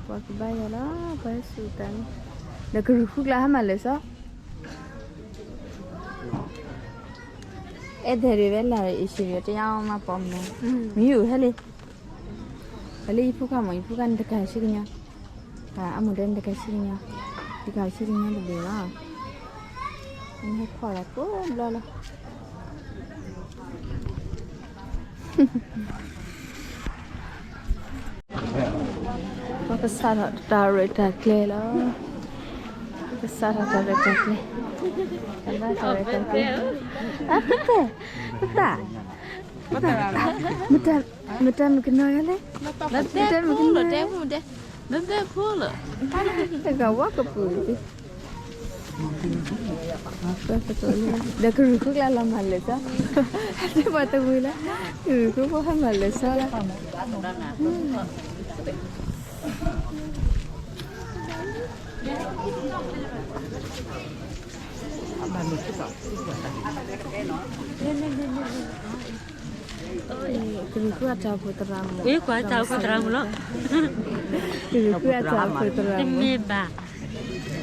ပှၤကဘါယွၤလီၤ, ပှၤဟဲစူးတၢ်လီၤ, ဒီးကရူၢ်ဃုကျါဟဲမၤလၢာ်စီ, အဲၣ်ဒိးဝဲလၢ အ့ၡံယတဲညါမးပိာ်မး, မ့ၢ်ယူၤဟဲလံ, ဟဲလံယဖိခွါမး, ယဖိခွါန့ၣ်တကးဆံကညီ, အမိၢ်တဲန့ၣ်တကးဆံကညီ, ယကးဆံကညီတဘ့ၣ်လီၤ, ဟဲဖီၣ်လီၤကိးဘျီလီၤ. ပကစးထီၣ်တၢ်ရဲၣ်တၢ်ကျဲၤလီၤ. ပကစးထီၣ်တၢ်ရဲၣ်တၢ်ကျဲၤ, တၢ်ဘါတၢ်ရဲၣ်တၢ်ကျဲၤ, အပတဲ, ပတၢ်, မတၤမကနီၤဂၤလဲၣ်, မတၤမကနီၤဂၤလဲၣ်, တဂၤဝဲကပူၤ ဒီးကရူၢ်ဃုကျါလီၤမၤလၢာ်စီ, တဲပှၤတဝံၤလၢ, ကရူၢ်ဃုဖိဟဲမၤလၢာ်စီလၢ ကရူၢ်ဃုအတၢ်အိၣ်ဖှိၣ်သရၣ်မုၣ်, ကွၢ်တၢ်အိၣ်ဖှိၣ်သရၣ်မုၣ်လီၤ, ကရူၢ်ဃုအတၢ်အိၣ်ဖှိၣ်သရၣ်မုၣ်, တမ့ၢ်ဘၣ်,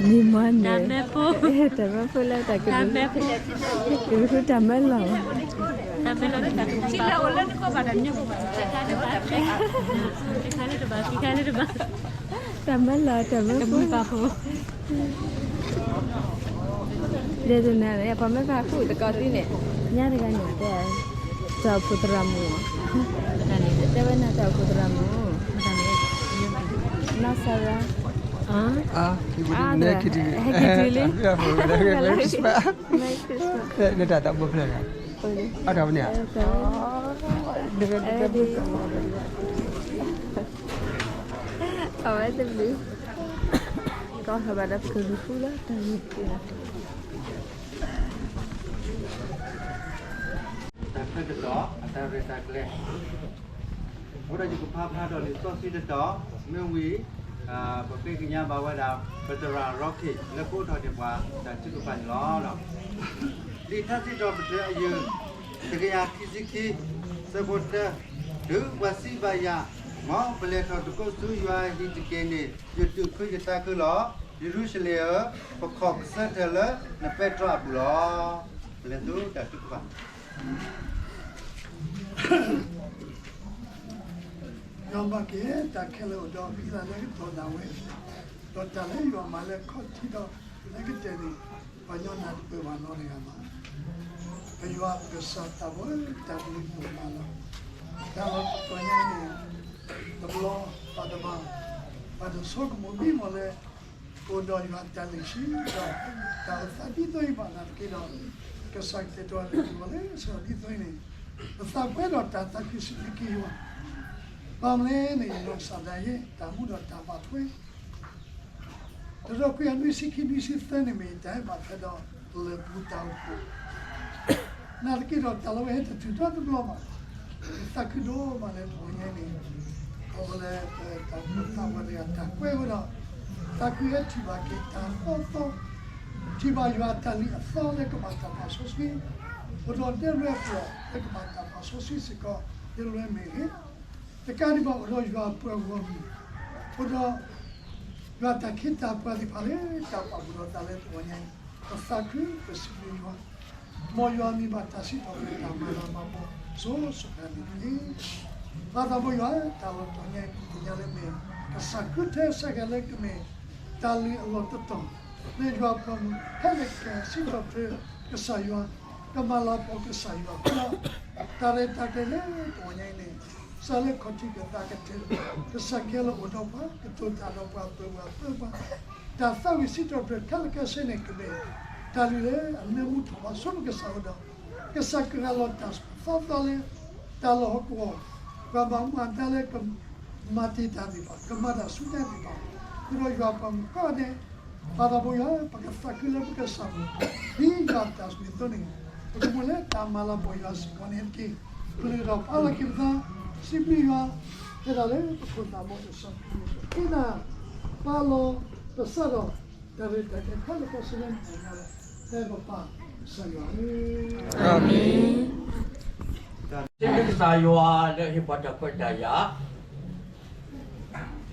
မ့ၢ်မ့ၢ်န့ၣ်, တၢ်မဲဖိ, တၢ်မဲဖိလၢတၢ်ကရူၢ်, ကရူၢ်ဃုတၢ်မဲလီၤ, တၢ်မဲလီၤ, တၢ်မဲလီၤ, တခါလၢတဘၣ်, ခံခါလၢတဘၣ်, တၢ်မဲလီၤ တၢ်မဲဖိ ဒ်သိးန့ၣ် ပှၤမ့ၢ်ဖးဃုာ်တကီၢ်သံန့ၣ်, ညါတဂၤန့ၣ် တဲ, တၢ်အိၣ်ဖှိၣ်သရၣ်မုၣ်, တဲဝဲနၤတၢ်အိၣ်ဖှိၣ်သရၣ်မုၣ်, နီၢ်စၤရါ, ဟဲက့ၤတုၤလံ, Merry Christmas, နတၢ်တၢ်ဘိဖျဲၣ်, အတၢ်ဝဲန့ၣ်, အဝဲတဘျုး, ကီၢ်ဟဲဘၣ်ဒီးပကရူၢ်ဃုလၢတၢ်ဂ့ၢ်က့ၤလီၤ. တၢ်ခွဲးတၢ်ယာ် အတၢ်ရဲၣ်တၢ်ကျဲၤ, အဃိဒီးယကဖးဖျါဒီးလံာ်စီဆှံတတီၤ, မ့ၢ်ဝံၤ, ပဃ့ကညးဘၣ်ဝဲဒၣ် ပသရၣ်ရီခ့ၣ် လၢကအိးထီၣ်န့ၢ်ပှၤတၢ်ထုကဖၣ်န့ၣ်လီၤ. လံာ်ထါစံးထီၣ်ပတြၢၤအယုၢ် တကယၤခံဆံခံ, ဆၢဖိတၢ, တုၤပှၤစံးဘၣ်ယၤ, မ်ပလဲၤထီၣ်တကိးဆူယွၤအဟံၣ်တက့ၢ်န့ၣ်, ယတုၤခုယသးခုလီၤ. ယရူၤၡလ့ၣ်ဧၢ, ပခီၣ်ကစၢၢ်ထၢၣ်လၢနပဲတြီအပူၤလီၤ. ပလဲၤဆူတၢ်ထုကဖၣ် ယွၤမၤက့ၤတၢ်ခဲလၢာ်အိၣ်ဒီး ဟံးလၢကတီၢ်ဒၣ်ဝဲ, ဒီးတၢ်လၢယွၤမၤလၢခီၣ်ထံးဒီးလၢကတဲာ်န့ၣ်, ပှၤညီနၢ်တပၢၢ်ဘၣ်နီတဂၤဘၣ်. ပယွၤပကစၢ်တၢ်ဘီတၢ်ဘျုးဒိၣ်မးလီၤ. တၢ်လီၢ်တတီၤညါအံၤန့ၣ်, တဘျီဘၣ်တဘျီ, ပတဆိကမိၣ်ဒ်မ့ၢ်လၢ အိၣ်ဒီးယွၤတၢ်လုၢ်ဆံဒီး တၢ်အိၣ်သးဒ်သိးအံၤဘၣ်နာ်သက့ဒီး, ကစၢ်ကတဲာ်ကတီၤလၢယွၤလၢဆၢဒ်သိးအံၤန့ၣ်, ပသးပှဲၤဒီးတၢ်သးခုစံးဘျုးက့ၤယွၤ, ဘၣ်မနုၤလဲၣ်န့ၣ် ယနီၢ်ကစၢ်ဒၣ်ယဲ တၢ်မူဒီးတၢ်ဘၣ်ထွဲ တကထိခွံကယၤနွံဆံခံ နွံဆံသၢန့ၣ်မ့ၢ်တၢ်ဘၣ်ထွဲဒီး လၢၢ်ပူၤတၢ်အိၣ်ဖှိၣ် နာ်သက့ဒီး တၢ်လီၢ်ဝဲဟဲတတုၤထီၣ်တဘျီဘၣ်. ယသးခုဒိၣ်မးလၢတဂီၤညါအံၤန့ၣ်, ခီဖျိလၢပတၢ်အိၣ်ဖှိၣ်သးပှၢ်တဂၤတၢ်ကွဲးဝဲဒီး, သးခုဟဲထံၣ်ဘၣ်က့ၤတၢ်သီသီ, ထံၣ်ဘၣ်ယွၤတၢ်လုၢ်အသီလၢကမၤတၢ်ပာ်စီဆှံ, အိၣ်ဒီးဒဲလွဲအပျီလၢကမၤတၢ်ပာ်စီဆှံစ့ၢ်ကီး ဒဲလွဲမ့ၢ်ဂ့ၤ, တကးဒံးဘၣ်အိၣ်ဒီးယွၤအပှၤဂီၢ်မုၢ်, အိၣ်ဒီး ယွၤတၢ်ခ့တၢ်ပှၤသ့ၣ်တဖၣ်လၢတၢ်ပာ်ပနီၣ်တၢ်လၢတဂီၤညါအံၤ, ပသးခုပစံးဘျုးယွၤ, မ်ယွၤမ့ၢ်ဘၣ်တၢ်စံးထီၣ်ပတြၢၤတၢ်မၤလၤမၤကပီၤ စိၤစိၤဃၣ်ဃၣ်န့ၣ်တက့ၢ်. ပၢ်သးဘိယွၤ, တၢ်လီၢ်တတီၤညါအံၤ ပသ့ၣ်ညါလၢမ့ၢ် ကစၢ်ခရံာ်ထဲစးဂၤလၢကမ့ၢ် တၢ်လုၢ်အလီၢ်တတီၤ, လၢယွၤပှၤမုၣ်ဖဲလဲၣ်ကစံးထီၣ်ပတြၢၤကစၢ်ယွၤ, ကမၤလၤကပီၤကစၢ်ယွၤအဃိဒီး, တၢ်ရဲၣ်တၢ်ကျဲၤလၢတဂီၤညါအံၤန့ၣ်, စးလၢခီၣ်ထံးကသးကတၢၢ်, ကစၢ်ကဲလၢအိၣ်ဒီးပှၤ, ကတိၤတၢ်ဒီးပှၤ, ပၢၤပှၤ, ပၢပှၤ, တၢ်သးဝံၣ်စံးထီၣ်ပတြၢၤခဲလၢာ်ခဲဆ့န့ၣ် ကမ့ၢ်တၢ်လုၢ်လၢအနၢမူထီၣ်ဘးဆိပကစၢ်အဃိဒီး, ကစၢ်ကရၤလီၤတၢ်သီသီလၢ တၢ်လီၢ်ဟီၣ်ကဝီၤ, ပှၤဘၣ်မူဘၣ်ဒါလၢကမၤတ့ၢ်တၢ်သ့ၣ်တဖၣ်, ကမၤတၢ်ဆူညါသ့ၣ်တဖၣ်, ဃုာ်ဒီးယွၤပှၤမုၣ်ကိးဂၤဒဲး, ပၢ်သးဘိယွၤ, ပကသးခုလၢပကစၢ်မုၣ်, ဒ်ယွၤတၢ်ဆိၣ်ဂ့ၤအသိးန့ၣ်, ပကမူလၢတၢ်မၤလၤကပီၤယွၤစ့ၢ်ကီးန့ၣ်တက့ၢ်. ပလုၢ်ဒီးပာ်လီၤက့ၤပသး, စံးဘျုးယွၤ, ဖဲဒၣ်လၢပခိၣ်သးဘီကစၢ်ခရံာ်အဃိ, ပာ်လီၤပသးဒီး တၢ်ရဲၣ်တၢ်ကျဲၤခဲလၢာ်ခဲဆ့လၢမ့ၢ်တၢ်ညါလၢ ဖဲပပၢ်ကစၢ်ယွၤဧၢ, အၤမ့ၣ်. စံးဘျုးကစၢ်ယွၤလၢအဟ့ၣ်ပှၤတၢ်ခွဲးတၢ်ယာ်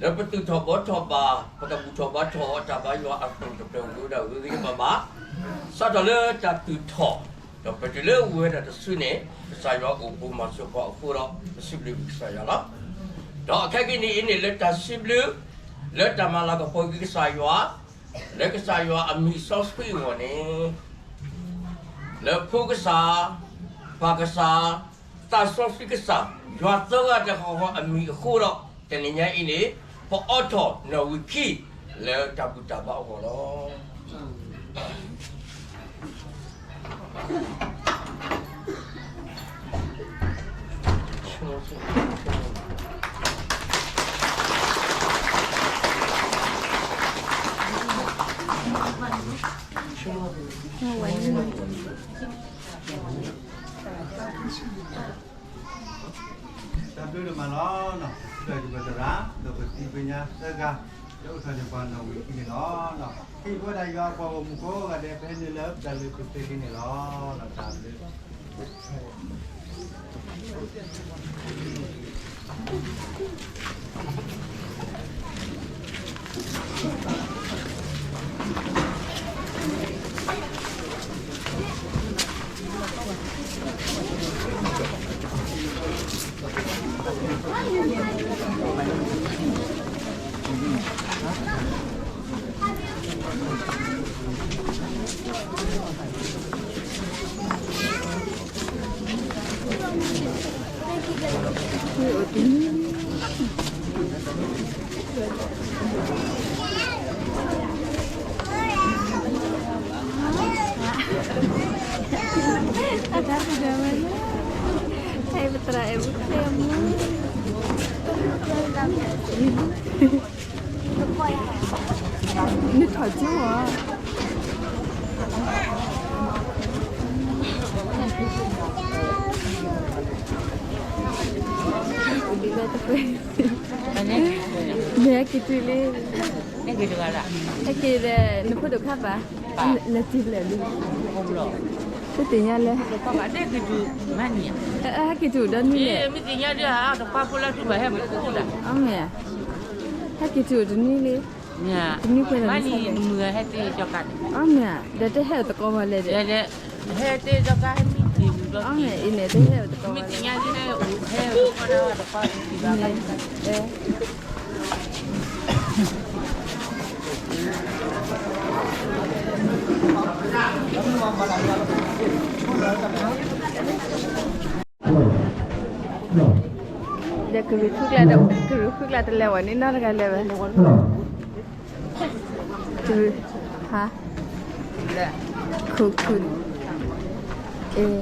လၢပသူၣ်ထီၣ်ဘှီထီၣ်ဘၣ် ပကဘူၣ်ထီၣ်ဘါထီၣ်အီၤတၢ်ဘါယွၤအကလုၢ်ကတၢၢ်ဝဲဒၣ်ဂ့ၤဂ့ၤဘၣ်ဘၣ်, စးထီၣ်လၢတၢ်သူၣ်ထီၣ်, ဒီးပတုၤလၢဝဲဒၣ်တစုန့ၣ် ကစၢ်ယွၤအိၣ်ဘူးမၤစၢၤပှၤအဃိဒီး ပစံးဘျုးကစၢ်ယွၤလီၤ. ဒီးအခဲကနံၣ်အံၤန့ၣ် လၢတၢ်စံးဘျုး လၢတၢ်မၤလၤကပီၤက့ၤကစၢ်ယွၤ လၢကစၢ်ယွၤအမံၤစီဆှံအဂီၢ်န့ၣ် လၢဖိကစၢ်, ပၢ်ကစၢ်, သးစီဆှံကစၢ်, ယွၤသၢဂၤတဂၤဃီအမံၤအဃိဒီး တနံၤညါအံၤန့ၣ် ပအိးထီၣ်နီၣ်ဝံာ်ခံ လၢတၢ်ဘူၣ်တၢ်ဘါအဂီၢ်လီၤ. တၢ်ဘျုးဒိၣ်မးလီၤ. ဒီးယဘၣ်သရၣ် ဒီးပသံပညါသၢဂၤ လၢအိးထီၣ်န့ၢ်ပှၤနီၣ်ဝံာ်ခံန့ၣ်လီၤ. ဟ့ၣ်ဝဲဒၣ်ယွၤအပှၤဂီၢ်မုၢ်ကိးဂၤဒဲး ပဟဲနုာ်လၢပတၢ်လုၢ်ပသ့ၣ်လံန့ၣ်လီၤ. တၢ်ဘျုး နထီၣ်ကၠိဧါ. နဟဲက့ၤတုၤလံ, ဟဲက့ၤဒီး နဖိဒိၣ်ခါပၤ, နတံၤဘျဲၣ်လံ, တသ့ၣ်ညါလဲၣ်, ဟဲက့ၤတုၤဒီးနံၤလဲၣ်, အမ့ၢ်ဧါ, ဟဲက့ၤတုၤတနံၤလံ, တနံၤခွဲးလၢနဆါလဲၣ်, အမ့ၢ်ဧါ, ဒီးတဟဲအိၣ်သကိးဝဲလဲၣ်ဒီး, အမ့ၢ်အံၤန့ၣ် တဟဲအိၣ်သကိးဝဲလဲၣ်, ဒီးကရူၢ်ဖုကျါဒီး ကရူၢ်ဖုကျါတလဲၤဝဲန့ၣ် နီတဂၤလဲၤဝဲ, ကရူၢ်, ဟါ, ခူၣ်ခူၣ်, အ့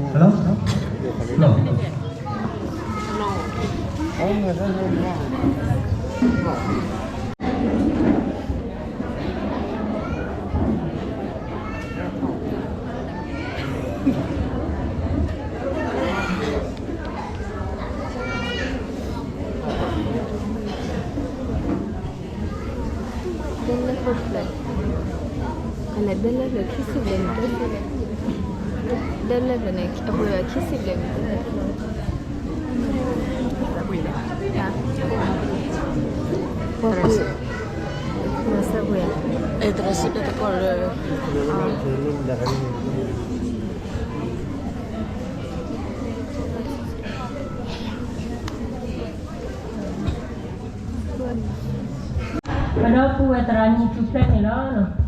Hello. Hello. Hello. Hello. လဲၤဒၢလၢဖျၢၣ်ခံဆံဘျဲၣ်န့ၣ်, ဒၢလၢဖျၢၣ်န့ၣ် အပှ့ၤခံဆံဘျဲၣ်န့ၣ်, ပှၤပှ့ၤ, ပှၤစၢပှ့ၤ, အဲ သရၣ်စံးတၢ်တကီၢ်လၢ ပဒီပုၢ်ဝဲၢ်သရၣ်မုၣ်ထူဖျဲးန့ၣ်လီၤ.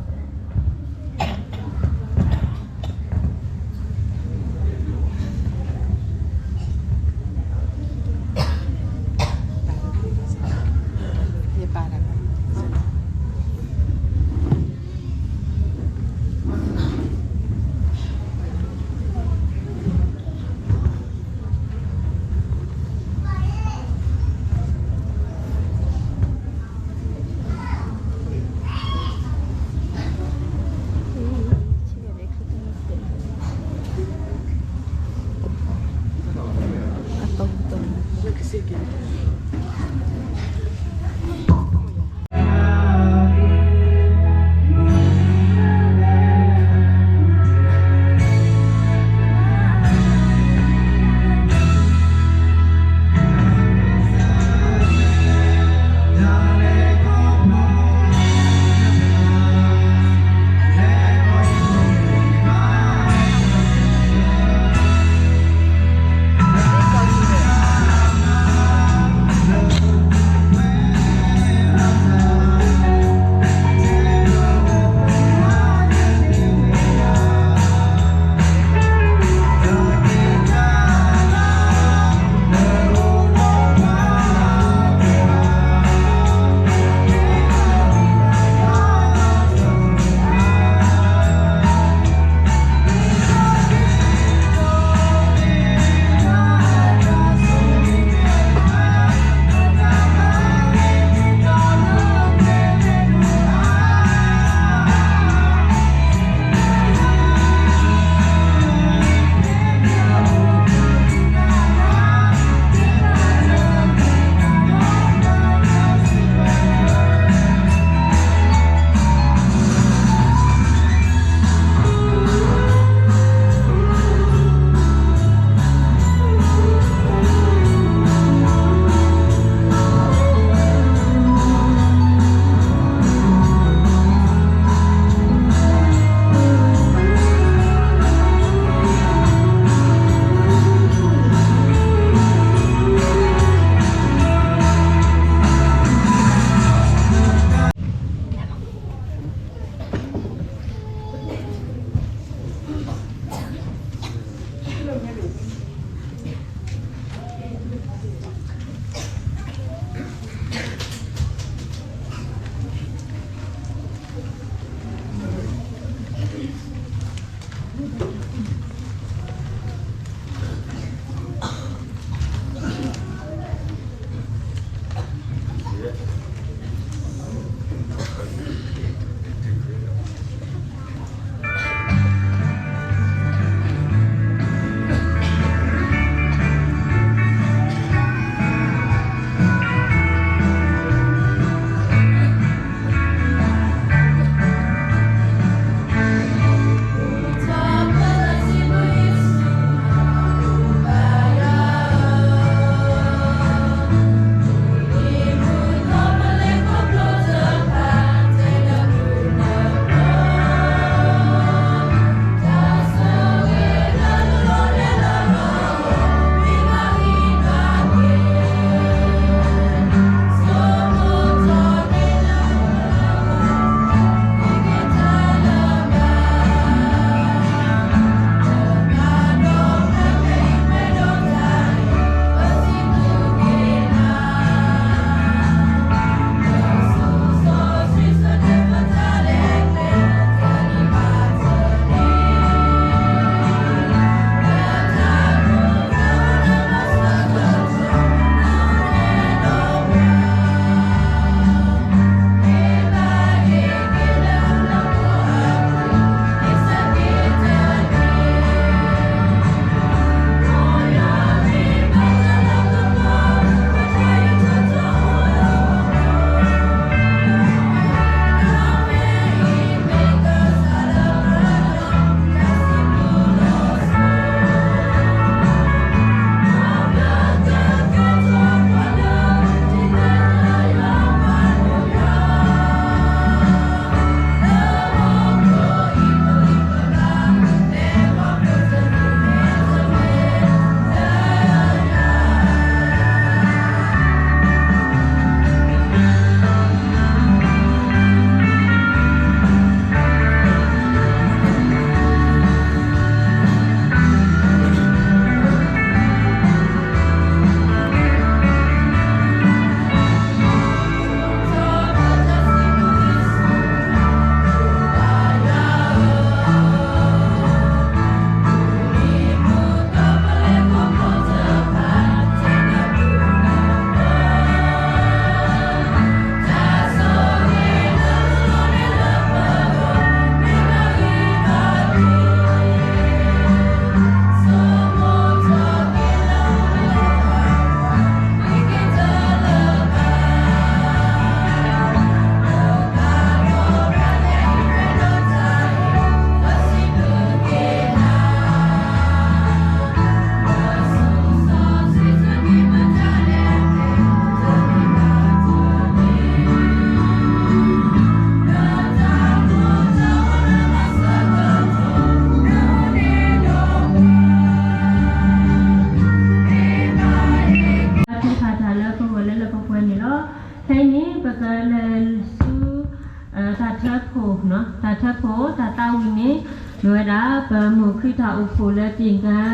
တၢ်ထၢဖှိၣ်, တၢ်ထၢဖှိၣ်တၢ်သးဝံၣ်န့ၣ် မ့ၢ်ဝဲဒၣ် ပမိၢ်ခရံာ်တၢ်အိၣ်ဖှိၣ်လၢတ့ၢ်ကၤ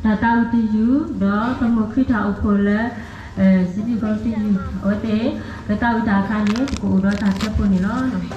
တၢ်သးဝံၣ်တယုၢ်, ဒီးပမိၢ်ခရံာ်တၢ်အိၣ်ဖှိၣ်လၢ စံးဘျုးကီးတယုၢ်, အဝဲသ့ၣ် ပသးဝံၣ်တၢ်အခါန့ၣ် ပကအိၣ်ဒီးတၢ်ထၢဖှိၣ်န့ၣ်လီၤ.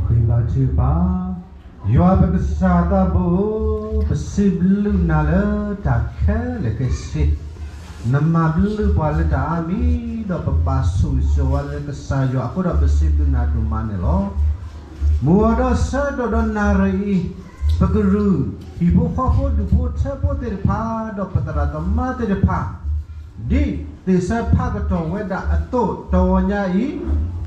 ဃ့ဘါထုကဖၣ်, ယွၤပကစၢ်သးဘိ, ပစံးဘျုးနၤလၢတၢ်ခဲလၢာ်ခဲဆ့, နမၤဘျုးပှၤလၢတၢ်အါမံၤ, ဒီးပဘၣ်ဆိၣ်ဂ့ၤဆိၣ်ဝါလၢကစၢ်ယွၤအဃိဒီး ပစံးဘျုးနၤဒိၣ်မးန့ၣ်လီၤ. မုၢ်ဂီၤဒီးဆၢကတီၢ်ဒီးနၣ်ရံၣ်အံၤ, ပကရူၢ်ဟံၣ်ဖိဃီဖိဒူၣ်ဖိထၢဖိသ့ၣ်တဖၣ်, ဒီးပသရၣ်သမါသ့ၣ်တဖၣ် ဒ်သ့ၣ်ဆၢဖးကတီၢ်ဝဲဒၣ်အသိး, တဂီၤညါအံၤ,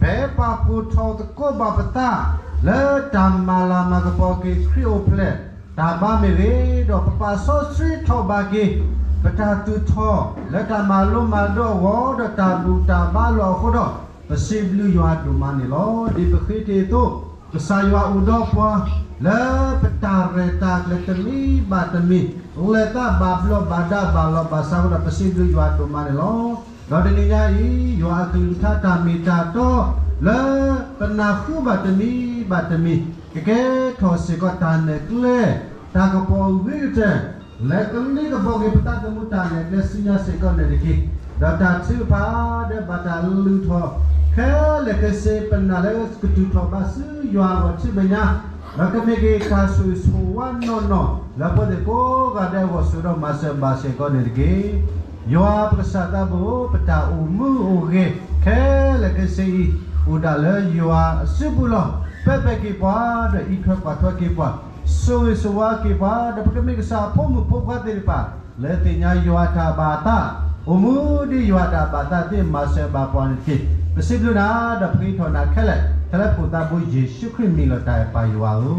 ပပာ်ဖှိၣ်ထီၣ်သကိးဘၣ်ပသး လၢတၢ်မၤလၤမၤကပီၤက့ၤခရံာ်အိၣ်ဖျဲၣ်တၢ်ဘါမ့ၢ်ဂ့ၤ, ဒီးပပာ်စီဆှံထီၣ်ဘၣ်က့ၤ ပတၢ်သူၣ်ထီၣ်လၢတၢ်မၤလိမၤဒိးအဂီၢ်, ဒီးတၢ်ဘူၣ်တၢ်ဘါလီၤအဃိဒီး, ပစံးဘျုးယွၤဒိၣ်မးန့ၣ်လီၤ. ဒ်ပဃ့တ့ၢ်အသိး, ကစၢ်ယွၤအိၣ်ဒီးပှၤ လၢပတၢ်ရဲၣ်တၢ်ကျဲၤတမံၤဘၣ်တမံၤ, လဲၤသးဘၣ်ဘျီးဘၣ်ဒါဘၣ်လီၤဘၣ်စးအဃိဒီး ပစံးဘျုးယွၤဒိၣ်မးန့ၣ်လီၤ. ဒီးတနံၤညါအံၤ, ယွၤအကလုၢ်ကထါတၢ်မ့ၢ်တၢ်တီ လၢပနၢ်ဟူဘၣ်တမံၤဘၣ်တမံၤ, ကကဲထီၣ်စ့ၢ်ကီးတၢ်နဲၣ်ကျဲ, တၢ်ကပီၤဂ့ၤကတၢၢ်, လဲၤကလံကပီၤက့ၤပသးသမူတၢ်နဲၣ်ကျဲဆူညါစ့ၢ်ကီးန့ၣ်တက့ၢ်. ဒီးတၢ်ထုကဖၣ်ဒီးဘၣ်တၢ်လုၢ်ထီၣ်ခဲလၢာ်ခဲဆ့ ပနာ်လၢကတူၢ်ထီၣ်ဘၣ်ဆူယွၤအဂီၢ်ထံမဲာ်ညါ, ဒီးကမ့ၢ်က့ၤတၢ်ဆိၣ်ဂ့ၤဆိၣ်ဝါနီၢ်နီၢ် လၢပှၤသ့ၣ်ကိးဂၤဒဲးအဂီၢ် ဆိၣ်ဒီးမၤစၢၤဘၣ်စ့ၢ်ကီးန့ၣ်တက့ၢ်. ယွၤပကစၢ်သးဘိ, ပတၢ်အိၣ်မူအိၣ်ဂဲၤခဲလၢာ်ခဲဆ့အံၤ, အိၣ်ဒၣ်လၢယွၤအစုပူၤလီၤ. ပၢပၢက့ၤပှၤ, ဒီးအံးထွဲကွၢ်ထွဲက့ၤပှၤ, ဆိၣ်ဂ့ၤဆိၣ်ဝါက့ၤပှၤ, ဒီးပကမ့ၢ်ကစၢ်အဖိမုၣ်ဖိခွါသ့ၣ်တဖၣ် လၢသ့ၣ်ညါယွၤအတၢ်ဘၣ်အသး, အိၣ်မူဒ်ယွၤအတၢ်ဘၣ်အသးသ့ၣ် မၤစၢၤဘၣ်ပှၤန့ၣ်တက့ၢ်. ပစံးဘျုးနၤ, ဒီးပဃ့ထီၣ်နၤခဲလၢာ်, ထဲလၢပၢ်သးဘိယ့ၣ်ၡူးခရံာ်မံၤလီၤ တၢ်အဲၣ်ပၢ်ယွၤဧၢ.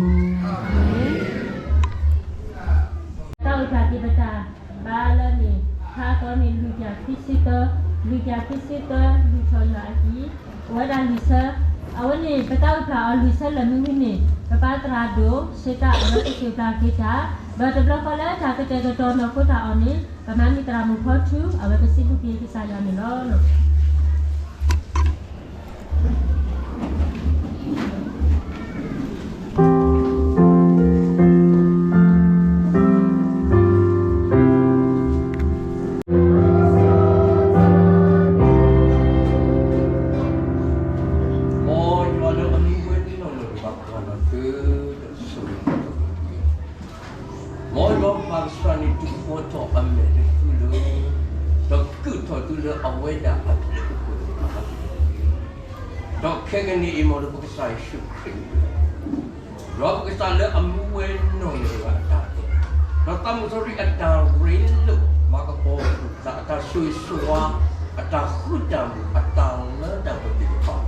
တၢ်အိၣ်ဖျါက့ၤပတၢ်ဘါလၢန့ၣ် ခါသီန့ၣ် လွံၢ်ကယၤခံဆံသၢ, လွံၢ်ကယၤခံဆံသၢ လုၢ်ထီၣ်ယွၤအဟံၣ်, အိၣ်ဝဲဒၣ်လွံၢ်ဆၢ, အဝဲန့ၣ် ပတၢ်အိၣ်ဖျါအီၤလွံၢ်ဆၢလၢာ်မ့ၢ်ဝံၤန့ၣ် ပပၢ်သရၣ်ဒိၣ် စ့တၢ် အဝဲကစၢၢ်ဖျါက့ၤတၢ်, ဒီးတဘျီဃီလၢတၢ်ကတဲာ်ကတီၤနီၢ်ခိတၢ်အီၤန့ၣ် ပမၤမံၤသရၣ်မုၣ်ဖီထူ အဝဲကစံးဘျုးက့ၤကစၢ်ယွၤန့ၣ်လီၤ. မ် ဘီထီၣ်အမဲာ်တဖုလၢ ဒီးကုာ်ထီၣ်သုလၢအဝဲဒၣ်အဘျုးအဖှိၣ်န့ၣ်အဂီၢ်တက့ၢ်. ဒီးခဲကနံၣ်အံၤ မ်လၢပကစၢ်ယ့ၣ်ၡူးခရံာ် ယွၤပကစၢ်လၢအမူဝဲနီၢ်န့ၢ်ယွၤအတၢ်အဲၣ်, ဒီးသးမုၣ်ကီၤလံၢ်အတၢ်ရ့လိာ် မၤကပီၤပူၤသး အတၢ်ဆိၣ်ဂ့ၤဆိၣ်ဝါ အတၢ်ဃူတၢ်မုာ် အတၢ်လၢတၢ်ပှဲၤသ့ၣ်တဖၣ်,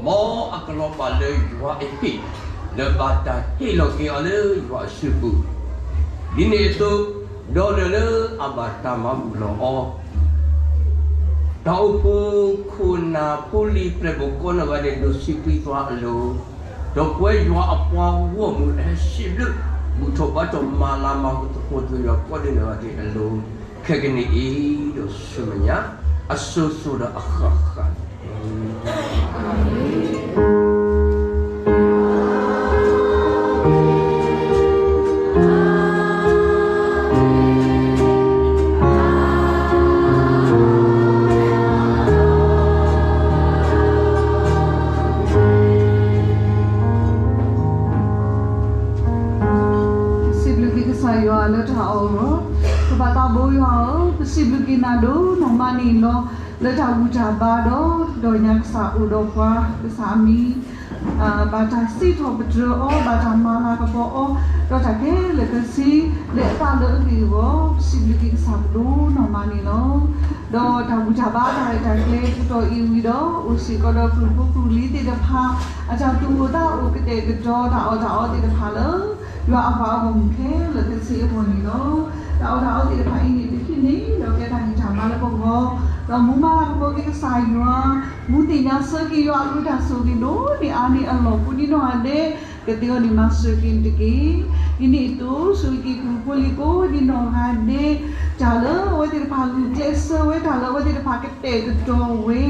မ်အကလီၤဘၣ်လၢယွၤအဟ့ၣ် လၢဘၣ်တၢ်ဟ့ၣ်လီၤက့ၤအီၤလၢယွၤအစုပူၤ ဒ်န့ၣ်အသိး, ဒီးဒၢးလၢအဘၣ်တၢ်မၤဘူၣ်လီၤအီၤ တၢ်အိၣ်ဖှိၣ်ခိၣ်နၢ်ဖိလံၤပျဲၢ်ဘီၣ်ကိးနီၢ်ဂၤဒဲး ဒိၣ်ဆံးပှံၤသွါအလိၤ, ဒီးပဝဲယွၤအပှၤဂီၢ်မုၢ်အဟဲစံးဘျုး ဘူၣ်ထီၣ်ဘါထီၣ်မၤလၤမၤကပီၤသကိးယွၤကိးဒဲးနီၢ်ဂၤဒဲးအလိၤ, ခဲကနံၣ်အံၤဒီးဆူမဲာ်ညါ အစိၤစိၤဒီးအဃၣ်ဃၣ်န့ၣ် ပစံးဘျုးက့ၤကစၢ်ယွၤလၢတၢ်အီၣ်လီၤ. ပဘၣ်သးဘိယွၤဧၢ, ပစံးဘျုးက့ၤနၤဒိၣ်နီၢ်မးန့ၣ်လီၤ. လၢတၢ်ဘူၣ်တၢ်ဘါဒီး ဒီးညါကစၢ်အိၣ်ဒီးပှၤ ကစၢ်အမံၤ ဘၣ်တၢ်စံးထီၣ်ပတြၢၤအီၤ, ဘၣ်တၢ်မၤလၤကပီၤအီၤ, ဒီးတၢ်ခဲလၢာ်ခဲဆ့ လၢအသးလၢအဂ့ၢ်အဂီၢ် ပစံးဘျုးက့ၤကစၢ်ပဒိၣ်နီၢ်မးန့ၣ်လီၤ. ဒီးတၢ်ဘူၣ်တၢ်ဘါတၢ်ရဲၣ်တၢ်ကျဲၤတကတီၢ်အံၤဝံၤဒီး အိၣ်စ့ၢ်ကီးဒီးကလုာ်ဖိကလုာ်လံၤသ့ၣ်တဖၣ် အတၢ်သူၣ်အိၣ်သးအိၣ်ကတဲာ်ကတီၤ တၢ်အီၣ်တၢ်အီသ့ၣ်တဖၣ်လၢ ယွၤအပှၤအဂီၢ်မုၢ်ခဲလၢာ်ခဲဆ့အဂီၢ်န့ၣ်လီၤ. တၢ်အီၣ်တၢ်အီသ့ၣ်တဖၣ်အံၤန့ၣ် ပဟံးန့ၢ်ဒီးကဲတၢ်ဂံၢ်တၢ်ဘါလၢပဂီၢ်, ဒီးမူမၤလၤကပီၤက့ၤကစၢ်ယွၤ, မူသ့ၣ်ညါဆၢက့ၤယွၤအကလုၢ်တၢ်ဆိၣ်ဂ့ၤဒိၣ်န့ၢ်အါန့ၢ်အလီၢ်ကိးဒံနီၢ်ဂၤဒဲး, ကသ့အဂီၢ်န့ၣ်မၤစၢၤက့ၤတက့ၢ်. ဒ်န့ၣ်အသိး ဆိၣ်ဂ့ၤက့ၤကလုာ်ဖိလံၤကိးဒံနီၢ်ဂၤဒဲး, တၢ်လၢအဝဲသ့ၣ်တဖၣ်ဂုာ်ကျဲးစၢးဝဲ တၢ်လၢအဝဲသ့ၣ်တဖၣ်ကတဲာ်ကတီၤဝဲ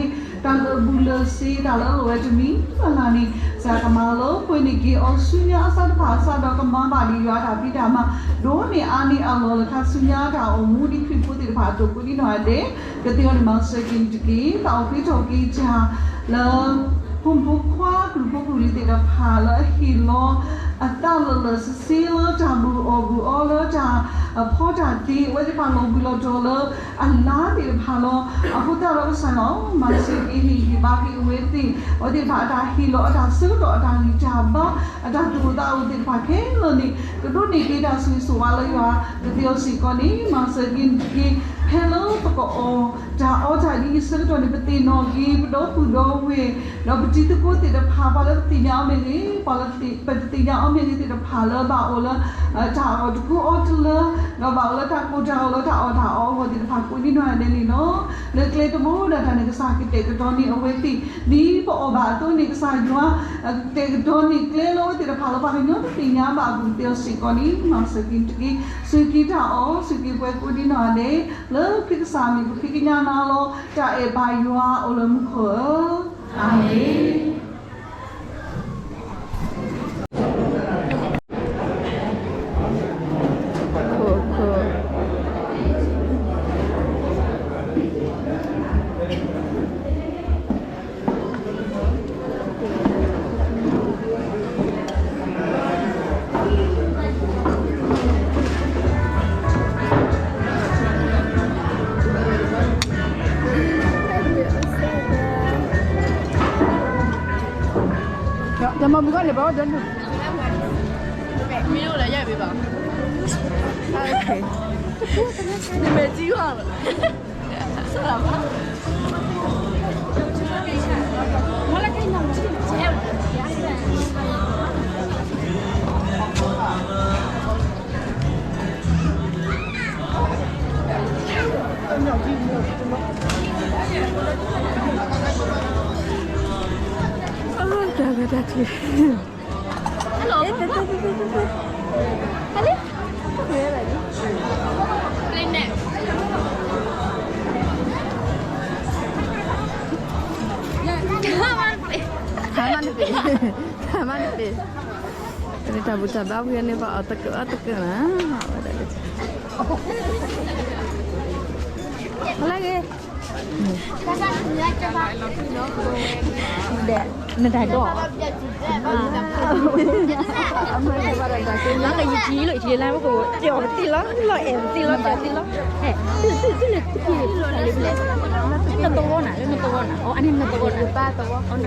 တၢ်လၢအဘူးလၢစ့ တၢ်လၢအလိၣ်ဝဲတမံၤလၢ်လၢ်န့ၣ် ကစၢ်ကမၤလၢပှဲၤန့ၢ်က့ၤအီၤဆူညါအဆၢတဖၣ်အစးဒီးကမၤဘၣ်ဒံးယွၤအတၢ်ဖံးတၢ်မၤ ဒိၣ်န့ၢ်အါန့ၢ်အလီၢ်လၢခါဆူညါတၢ်အိၣ်မူဒ်ခရံာ်ဖိသ့ၣ်တဖၣ်အသိးကိးဒံနီၢ်ဂၤဒဲး, ကသ့အဂီၢ်န့ၣ်မၤစၢၤက့ၤန့ၣ်တက့ၢ်. တၢ်အိၣ်ဖှိၣ်ထီၣ်က့ၤတၢ်လၢ ဖိမုၣ်ဖိခွါကလုာ်ဖိကလုာ်လံၤသ့ၣ်တဖၣ်လၢအဟ့ၣ်လီၤ အသးလၢလၢာ်ဆ့ဆ့လၢတၢ်ဘူၣ်အီၣ်ဘူၣ်အီလၢတၢ်ဖီတၢ်သ့ အဝဲသ့ၣ်တဖၣ်လီၤဘှံးလီၤတီၤလၢအလါသ့ၣ်တဖၣ်လီၤ. အဃိသတးဒီးကစၢ်ယွၤ မၤစၢၤက့ၤဟ့ၣ်ဂံၢ်ဘါက့ၤအဝဲသ့ၣ်, အဝဲသ့ၣ်တဖၣ်အတၢ်ဟ့ၣ်လီၤအတၢ်ဆၢကတီၢ် အတၢ်ဂံၢ်တၢ်ဘါ အတၢ်သူၣ်အိၣ်သးအိၣ်သ့ၣ်တဖၣ်ခဲလၢာ်န့ၣ် ကဒိးန့ၢ်က့ၤတၢ်ဆိၣ်ဂ့ၤဆိၣ်ဝါလၢယွၤ ကသ့အီၤစ့ၢ်ကီးန့ၣ် မၤစၢၤက့ၤန့ၣ်တက့ၢ်. ဖဲလၢပကအီၣ်တၢ်အီတၢ်ဒ်အံၤအဆၢကတီၢ်န့ၣ် ပသ့ၣ်နီၣ်က့ၤ ပဒီပုၢ်ဒီဝဲၢ် ဒီးပတံၤသကိးသ့ၣ်တဖၣ် ပှၤလၢပသ့ၣ်ညါအီၤမ့ၢ်ဂ့ၤ, ပှၤလၢပတသ့ၣ်ညါအီၤမ့ၢ်ဂ့ၤသ့ၣ်တဖၣ်လၢဘၣ်အိၣ်လၢ တၢ်အီၣ်တကူအီတလၢ, ဒီးဘၣ်အိၣ်လၢတၢ်ကိၢ်တၢ်ဂီၤလၢတၢ်အီၣ်တၢ်အီအဂီၢ်သ့ၣ်တဖၣ်ကိးဒံနီၢ်ဂၤဒဲးန့ၣ်လီၤ. လၢကျဲတဘိဒၣ်တၢ်န့ၣ် ကစၢ်ကတဲာ်ကတီၤန့ၢ်အဝဲသ့ၣ် ဒ်ပအီၣ်ဘၣ်အသိးန့ၣ် ကစၢ်ယွၤ ကတဲာ်ကတီၤန့ၢ်ကျဲလၢအဝဲသ့ၣ်တဖၣ်လၢပှၤကညီတသ့ၣ်ညါဘၣ်အပူၤ ကသ့အီၤစ့ၢ်ကီးန့ၣ် မၤစၢၤက့ၤန့ၣ်တက့ၢ်. စူၢ်က့ၤတၢ်အီၣ် စူၢ်က့ၤပှၤကိးဒံနီၢ်ဂၤဒဲး လၢခရံာ်ကစၢ်အမံၤ ပဃ့ကညးနၤလီၤ. တၢ်အဲၣ်ဘၣ်ယွၤအိၣ်လၢမူခိၣ်ဧၢ, အၤမ့ၣ်. တမၤမုၢ်ဂီၢ်န့ၣ် ဘၣ်ဝဲဒၣ်န့ၣ် မ့ၢ်အိၣ်လၢယၤဘၣ်ဘၣ်. နမဲာ်ထံဂီၢ်လီၤ. တၢ်ဂၤတၢ်ကျဲၤ Hello. ဟဲလံ. ဟါမၢ်တပ့ၤ, ဟါမၢ်တပ့ၤ, တၢ်ဘူၣ်တၢ်ဘါဝံၤန့ၣ် ပှၤအီၣ်တကၢၢ်အီၣ်တကၢၢ်နၤ, ဟါလၢဂ့ၤ. ဒီး နတၢ်ဒိၣ် လၢကယံာ်ထံလီၤ ယံာ်ထံလၢပကအိၣ် ပျီၣ်ပသံလီၤ လီၤအဲၣ်ပသံလီၤ ပျီၣ်ပသံလီၤ ဟဲ တုၤလၢ နသဝီနၤ လၢနသဝီနၤ အီ နပၢ်သဝီနၤ နပၢ်သဝီနၤ နက့ၤဟးထီၣ်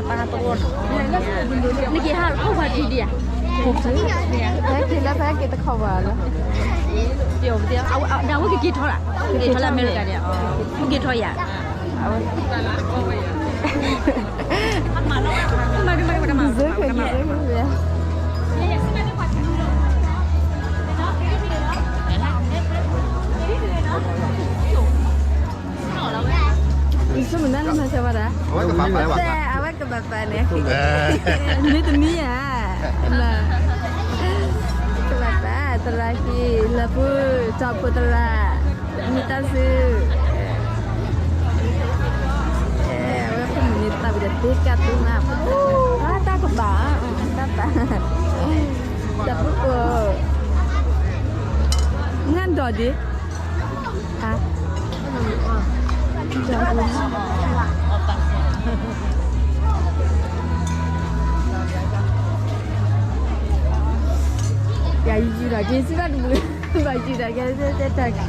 ပှၤထံဒံးဧါ ဟဲက့ၤလၢဖဲက့ၤတခီပၤလီၤ ပျီၣ်ပသံ ဒီးအဝဲကက့ၤထီၣ်လၢ ကက့ၤထီၣ်လၢအမဲရကၤဒံး က့ၤထီၣ်ယၤ ယဆိကမိၣ်နၤလၢမၤစၢၤဝဲဒၣ် အဝဲကဘၣ်ပာ်န့ၣ် မ့တမံၤဧါ ကဘၣ်ပာ် သရၣ်ခံ လၢပူၤ ကၠီဖိသရၣ် မံတၢ်စု အဝဲဖိမုၣ်န့ၣ် တၢ်ပူၤဒီးသ့ကၢ်သူမး တၢ်ကဘၣ် တၢ်ပာ် တၢ်ပူၤ ငါဒိးဒံး ယယူၤဒီးက့ၤစံးဘၣ်တမုာ် ဘၣ်ယူၤဒီးက့ၤတဲတၢ်ခံ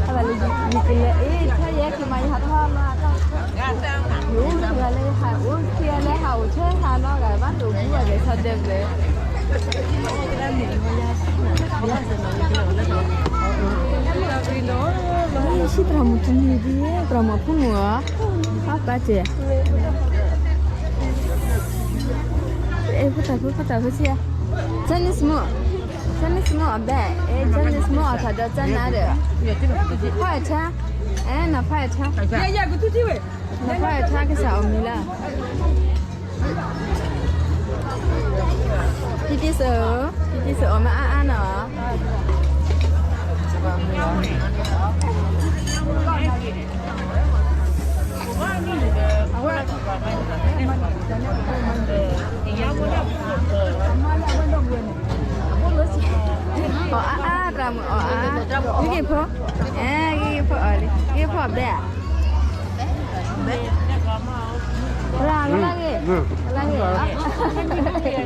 အဘၣ်လၢယကလဲၤအ့ၣ် ထဲယဲက့ၤမးယဟးထီၣ်လီၤ ယအိၣ်တဂၤလၢယဟးအိၣ် ခံဂၤလၢဟးအိၣ်ထဲဟးနီတဂၤဘၣ် တအိၣ်ဘူးအဂဲၤဆီဒဲးဘျဲၣ် ယဆံသရၣ်မုၣ်တမံၤဒ် သရၣ်မုၣ်ဖိမုၣ်ဧါ အပၢ်တဲ အဲ ဖိတၢ်ဖိ ဖိတၢ်ဖိဆံးဧါ Chinese မုၣ် Chinese မုၣ်အဘဲ အဲ Chinese မုၣ်အထးဒီး China ဒီး ဖီၣ်အထါ အဲ နဖီၣ်အထါ နဖီၣ်အထါကစၢ်အီၣ်မံၤလၢ တံတံစၢၤ တံတံစၢၤအီၣ်မ့ၢ်အါအါနီၤ အီၣ်အါအါ တၢ်မုာ်အီၣ်အါအါ ဂ့ၤဂ့ၤဖိ အဲ ဂ့ၤဂ့ၤဖိအီၣ်လံ ဂ့ၤဖိအဘဲဧါ ရၣ် ကလၢဂ့ၤ ကလၢဂ့ၤ ယန့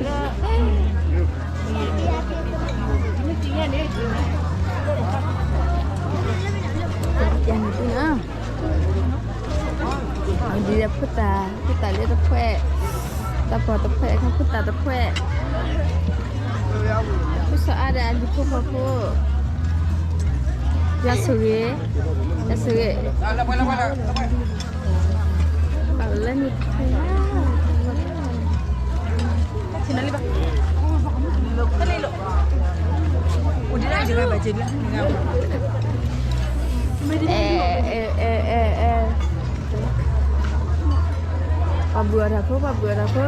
ၣ်ဒုနီၤ အဒ်ဒီးဖိသၣ် ဖိသၣ်လၢတဖှဲး တၢ်ပီၢ်တဖှဲး ဖိသၣ်တဖှဲး ဖိစီၤအါဒီးအလံၤဖိဃီဖိ ယဆိၣ်ဂ့ၤ ယဆိၣ်ဂ့ၤ ပှၤလၢနုၢ်ထံ အဲ အဲ အဲ အဲ အဲ ပှၤဘုၣ်အီၣ်တၢ်ဖိ ပှၤဘုၣ်အီၣ်တၢ်ဖိ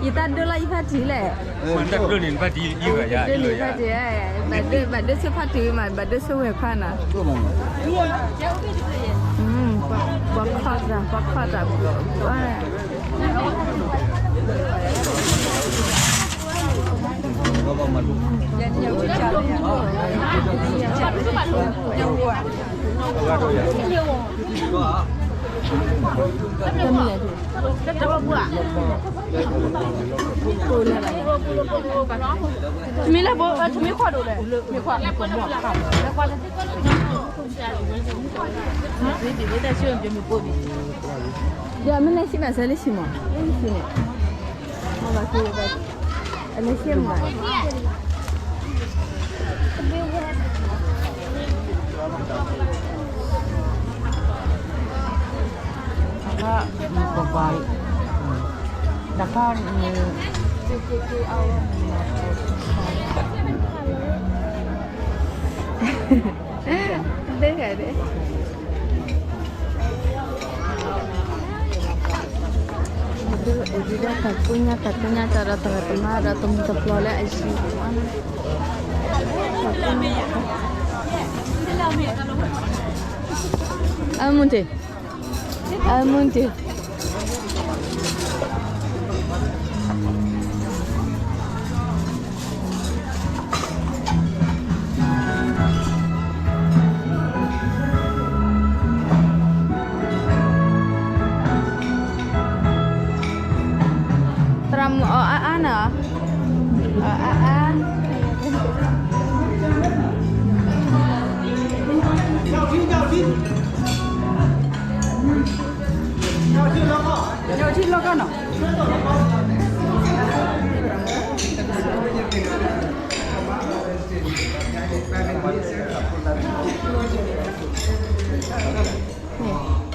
ယတၢ်ဒိလၢယဖါတံၢ်လဲၣ် ဒိလၢယဖါတံၢ် ဘၣ်ဒိဆၢဖါတံၢ်မး ဘၣ်ဒိဆၢဝဲၢ်ဖါနီၤ ပှၤခီၣ်တၢ် ပှၤခီၣ်တၢ်ဘုၣ်ဘုၣ် တမံၤလၢ်ဒိၣ် တမံၤလၢ်ဘိ တမံၤခွါဒိၣ်လဲၣ် မံၤခွါ ဒီးမ့ၢ်လဲၤဆံးဘၣ်စၢၤလၢဆံးမး လၢဆံးန့ၣ် မ့ၢ်ဘၣ်က့ၤ အလဲၤဆံးမး အခါ မ့ၢ်ပပှၤ တခါန့ၣ် ဒ် ဒ်တၢ်ကိညါ တၢ်ကိညါ တၢ်ဒီးတၢ်တမါဒီးတမုၢ်တပျီၤလၢအယံၤ အမုၢ်တ့ၢ် အမုၢ်တ့ၢ် အီၣ်အါအါနီၤ, အီၣ်အါအါ, ထံလီၤကီၢ်နီၤ. န့ၣ်,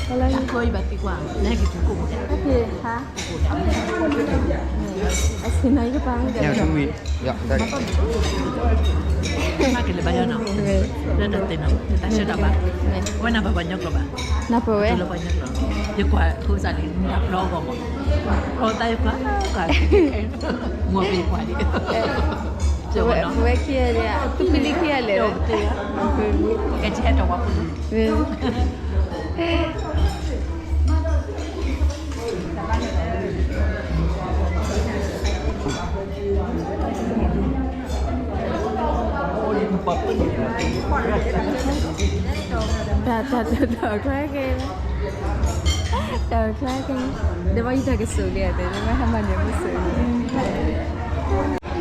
လၢကီၢ်အံၤဘၣ်သံကွၢ်, နဟဲက့ၤကူကိၣ်မး, ဟဲက့ၤဟါ, အဆ့ၣ်နီၤယကပၤမ့ၢ်, မၤက့ၤလၢဘါယွၤနီၤ, လၢတၢ်သ့ၣ်နီၤ, တၢ်ဆၢတၢ်ဘါ, ဝဲနၢ်ပၢၢ်ပှၤကညီကျိာ်ဘၣ်, နၢ်ပၢၢ်ဝဲ, လၢပှၤကညီကျိာ်, ယကွၢ်ဖိစးလံ, နဖျီအဂီၢ်မး, ဖျီတၢ်ယကွၢ်, ကွၢ်, မ့ၢ်ပှၤဒံး, ဝဲခံဂၤဒံး, သူၣ်ဖှံလံခံဂၤလဲၣ်, ကဲကဟဲတဝီပူၤ တၢ်တၢ်တၢ်တၢ်ကျါက့ၤ, တၢ်ကျါက့ၤ, ဒီးဘၣ်ယတၢ်ကဆိးလံအတဲ, ဒီးဘၣ်ဟဲမၤန့ၣ်မုၢ်ဆိးလံ,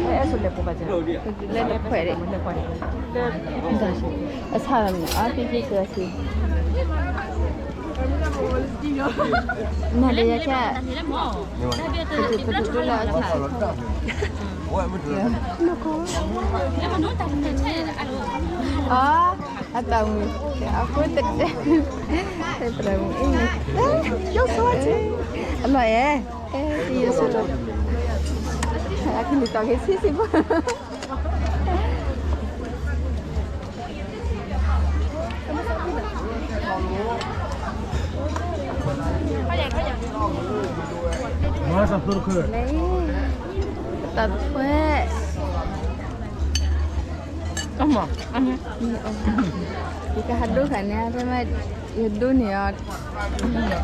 အဲၣ်ဆိးလဲၤပူၤဘၣ်, လဲၤခွဲးဒံး, အဆၣ်လီၤန့ၣ် အဖံဖံကၢဆံ နၤဒီးယၤကဲ, ပတုၤပတုၤလၢအဆၣ်, အ, အတၢ်မုာ်, အဃိတတဲ, တၢ်မုာ်အံၤ, အလီၤအဲၣ်, ယဆိ, အကနံၣ်တီၢ်က့ၤဆံးဆံးဖိ တၢ်တခွဲး, အမ, ယကဟးဒိခါန့ၣ်, တမ့ၢ်, ယဒိန့ၢ်အီၤ,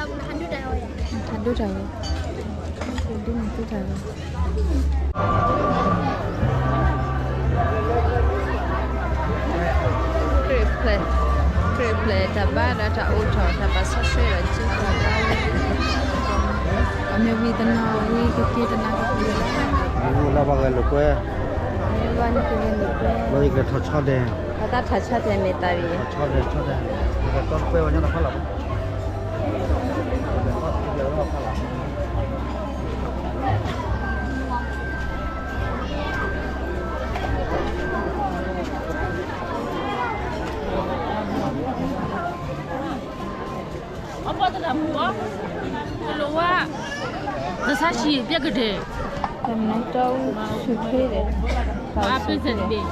ဟးဒိတၢ်ဝဲ, ဟးဒိန့ၢ်ဒိတၢ်ဝဲ, ခရံာ်ဖျဲး, ခရံာ်ဖျဲးတၢ်ဘါဒီးတၢ်အိၣ်ထီၣ် တၢ်ပာ်စီဆှံဒီးက့ၤပာ်ဘါလၢ, အမ့ၢ်ဝံၤတနီၤဝံၤကက့ၤတနၤကက့ၤ, လၢဘၣ်ဂဲၤလိာ်ကွဲ, လၢဘၣ်န့ၣ်ကဂဲၤလိာ်ကွဲ, လၢယကလဲၤထီၣ်ဆီဒဲး, အတၢ်ထီၣ်ဆီဒဲးမ့ၢ်တၢ်ရံၣ်, ဆီဒဲး, ဆီဒဲး, ယကတီတကွဲဝဲညါတဖၣ်လီၤ. အပှၤတရၣ်မုၣ်အီၤ, တလိၣ်ဝဲ, တဆါဆံးပျဲကဒဲး, တမ့ၢ်တၢ်အူဆူၣ်ချ့ဒီး, ပၢ်ပ့ၤစဲးတဘ့ၣ်,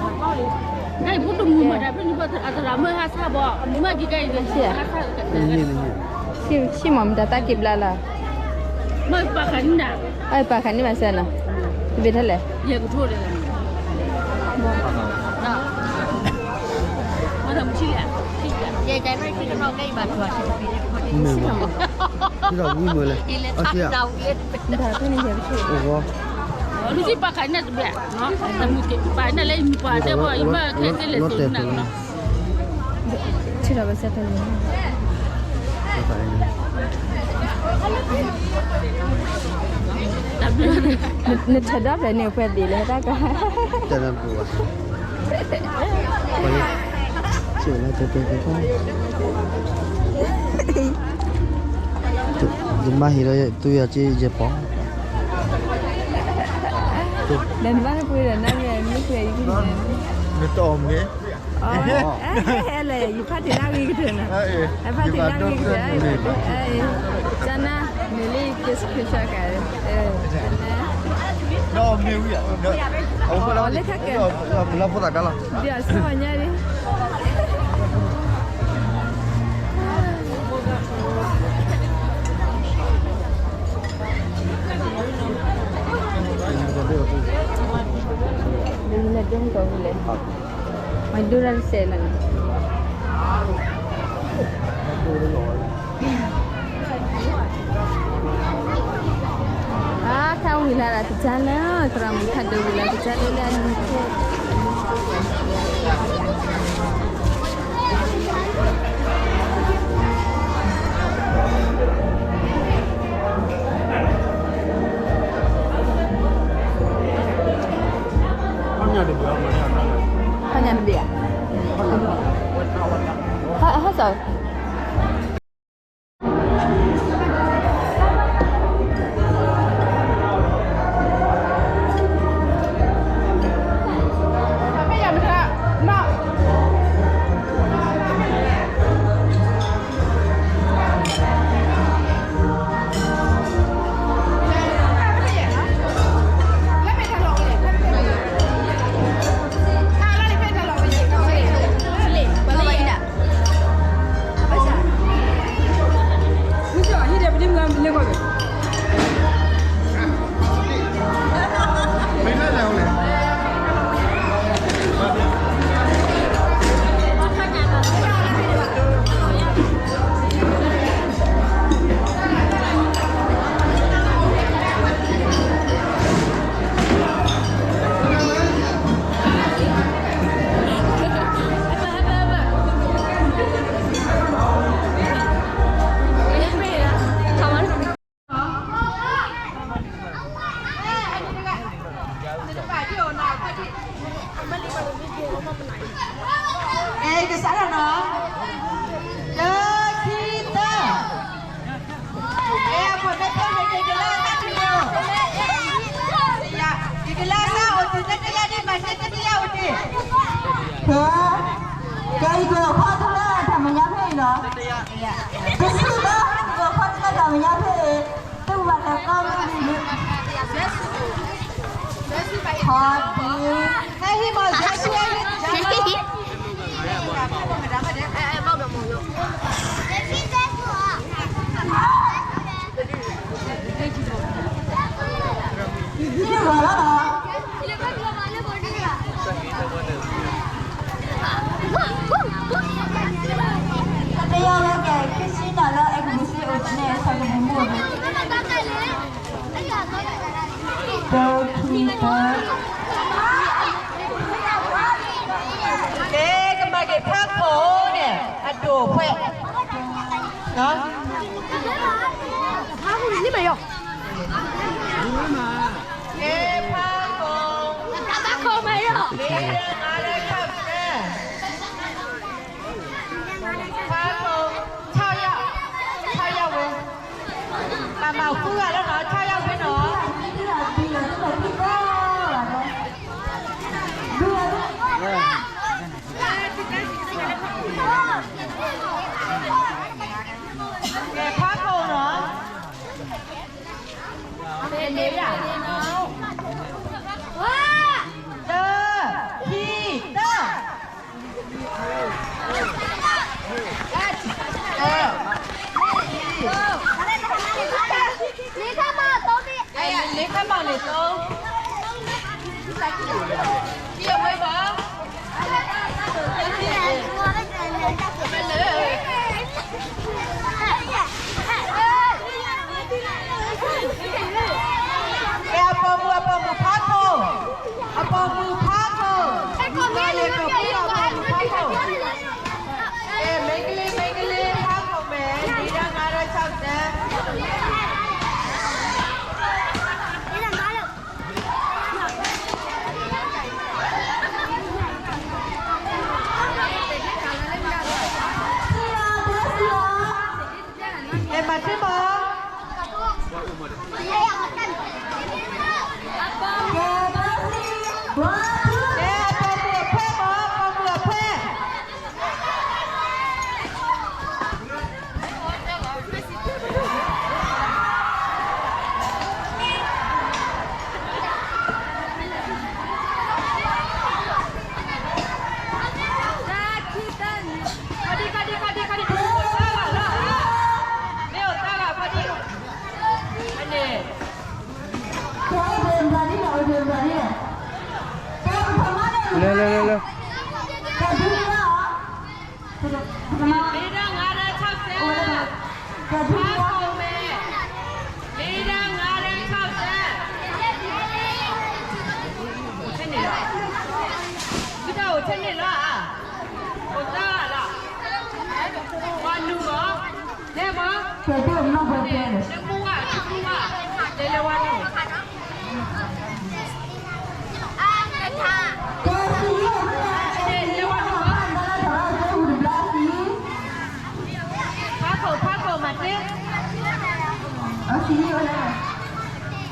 နအံၤဖိတမုၣ်မတၤဖဲန့ၣ် အတရၣ်မုၣ်ဟးဆါဘၣ်, မ့ၢ်က့ၤကဲအံၤ, ဆံးမးမတၤတၢ်က့ၤဘျါလီၤ, မ့ၢ်ပာ်ခါန့ၣ်, အပာ်ခါန့ၣ်ဘၣ်စၢၤနီၤ, တဘ့ၣ်ထဲလဲၣ်, ယကထိဒီး မ့ၢ်, မ့ၢ်လဲၣ်, အ, မ့ၢ်ပာ်ခါန့ၣ်တဘ့ၣ်, ပာ်ခါန့ၣ်လၢယမ့ၢ်ပှၤတဲဘၣ် ယမ့ၢ်ခဲစ့လၢာ်စ့နၤနီၤ, ထံၣ်ဒီးဘၣ်စၢၤတၢ်လံ, နထၢဒီဖျၢၣ်န့ၣ် ပှဲၤဘ့ၣ်လၢတၢ်ကါ, တၢ်နပူၤဘၣ်, ဆ့ၣ်လၢတကဲကဲ, ယမါဟ့ၣ်လီၤသူယၤက့ယဲၢ်ပီၤ, ဒီးနဘၣ်နပှ့ၤဒီးနမ့ၢ်မ့ၢ်ပှ့ၤအံၤ, နတအီၣ်မ့ၢ်, အဲလဲၣ် ယဖးတ့ၢ်နၣ်ဂ့ၤကတၢၢ်နီၤ, အဖးတ့ၢ်နၣ်ဂ့ၤကတၢၢ်, ကနၣ်, နလံ က့ၤစခရံးရှီၣ်ကါ, လၢခါကဲ, လၢဖိသၣ်ကါလီၤ, ဒ်အဆီညါဒ် ဒ်နဒိကီၢ်ဝံၤလဲၣ်, မၤဒိရၣ်တစဲးလီၤန့ၣ်, အါ ခါဝံၤလၢ်လၢ်ကစၢ်လၢ သရၣ်မုၣ်ခါဒိၣ်ဝံၤလၢ်ကစၢ်လၢလၢအနံၤခိၣ် စၢၢ် အဲ ကစးထီၣ်နီၤ, တၢ ခံ သၢ, အဲ အကွၢ်မဲာ်ဖဲန့ၣ် က့ၤကလၢအသးတုၤလီၤ, က့ၤကလၢအသးအိၣ်တုၤ တတယၢ်ဒ်မး တတယၢ်အိၣ်တ့ၢ်, ကဲ, ကဲအံၤကီၢ်ခီတလၢတၢ်မဲာ်ညါဖဲအံၤနီၤ, တဆံဘၣ်, ကီၢ်ခီတလၢတၢ်မဲာ်ညါဖဲအံၤ, တဝံၤဘၣ်တၢ်ကီမ့ၢ်ဂ့ၤ, ခီဒ့, ဟဲဟံးမီၢ် ယဲၢ်ဆံ, တယၢ်လၢကဲ ခံဆံနၤလၢအဲကမုၢ်စ့အိၣ်န့ၣ် ဆၢကမုၢ်မိၢ်န့ၣ် တၢ ခံ သၢ, ကဲ ကမၤက့ၤဖးခိၣ်န့ၣ် အဒိၣ်ဖှဲး, ကဲ ဖးခိၣ်, ဖးခိၣ်, လံာ်ဒၢ ငါးဒၢ ခြောက်ဆယ်, ဖးခိၣ်, ခြောက်ယောက်, ခြောက်ယောက်ဝဲ, မၤမၤဃုဂၤလၢနီၤ, ခြောက်ယောက်ဝဲနီၤ. ကဲ ဖးခိၣ်နီၤ, တၢ, ခံ, တၢ, လံာ်ခါမီၢ်န့ၣ် သုံး, ကဲ အပိာ်မုၣ် အပိာ်မုၣ်ဖးခိၣ်, အပိာ်မုၣ်ဖးခိၣ်, မၤလၢကီၢ်ပူၤ အပိာ်မုၣ်ဖးခိၣ်, ကဲ မိန်းကလေး, မိန်းကလေး, ဖးခိၣ်မဲာ်, လံာ်ဒၢ ငါးဒၢ ခြောက်ဆယ်. ကဲ မၤထံမီၢ်, ကဲ ပိာ်မုၣ်အဖဲမီၢ်, ပိာ်မုၣ်အဖဲ. လၢ လၢ လၢ လၢ လံာ်ဒၢ ငါးဒၢ ခြောက်ဆယ်, ဖးခိၣ်မဲာ်, လံာ်ဒၢ ငါးဒၢ ခြောက်ဆယ်. အိၣ်ထဲန့ၣ်လီၤ, သုတၢ်အိၣ်ထဲန့ၣ်လီၤဧါ, အိၣ်သၢဂၤလီၤ, ပှၤနုာ်မီၢ်, နဲမီၢ်, နဲမူဝါ, နဲမူဝါ, တဲလဲၤဝါနုာ်. ကဲ စံးယိၣ် ကဲ စံးယိၣ် ဟဲ တဘျါစံး, ကဲ စံးယိၣ် ဟဲ တဘျါစံး,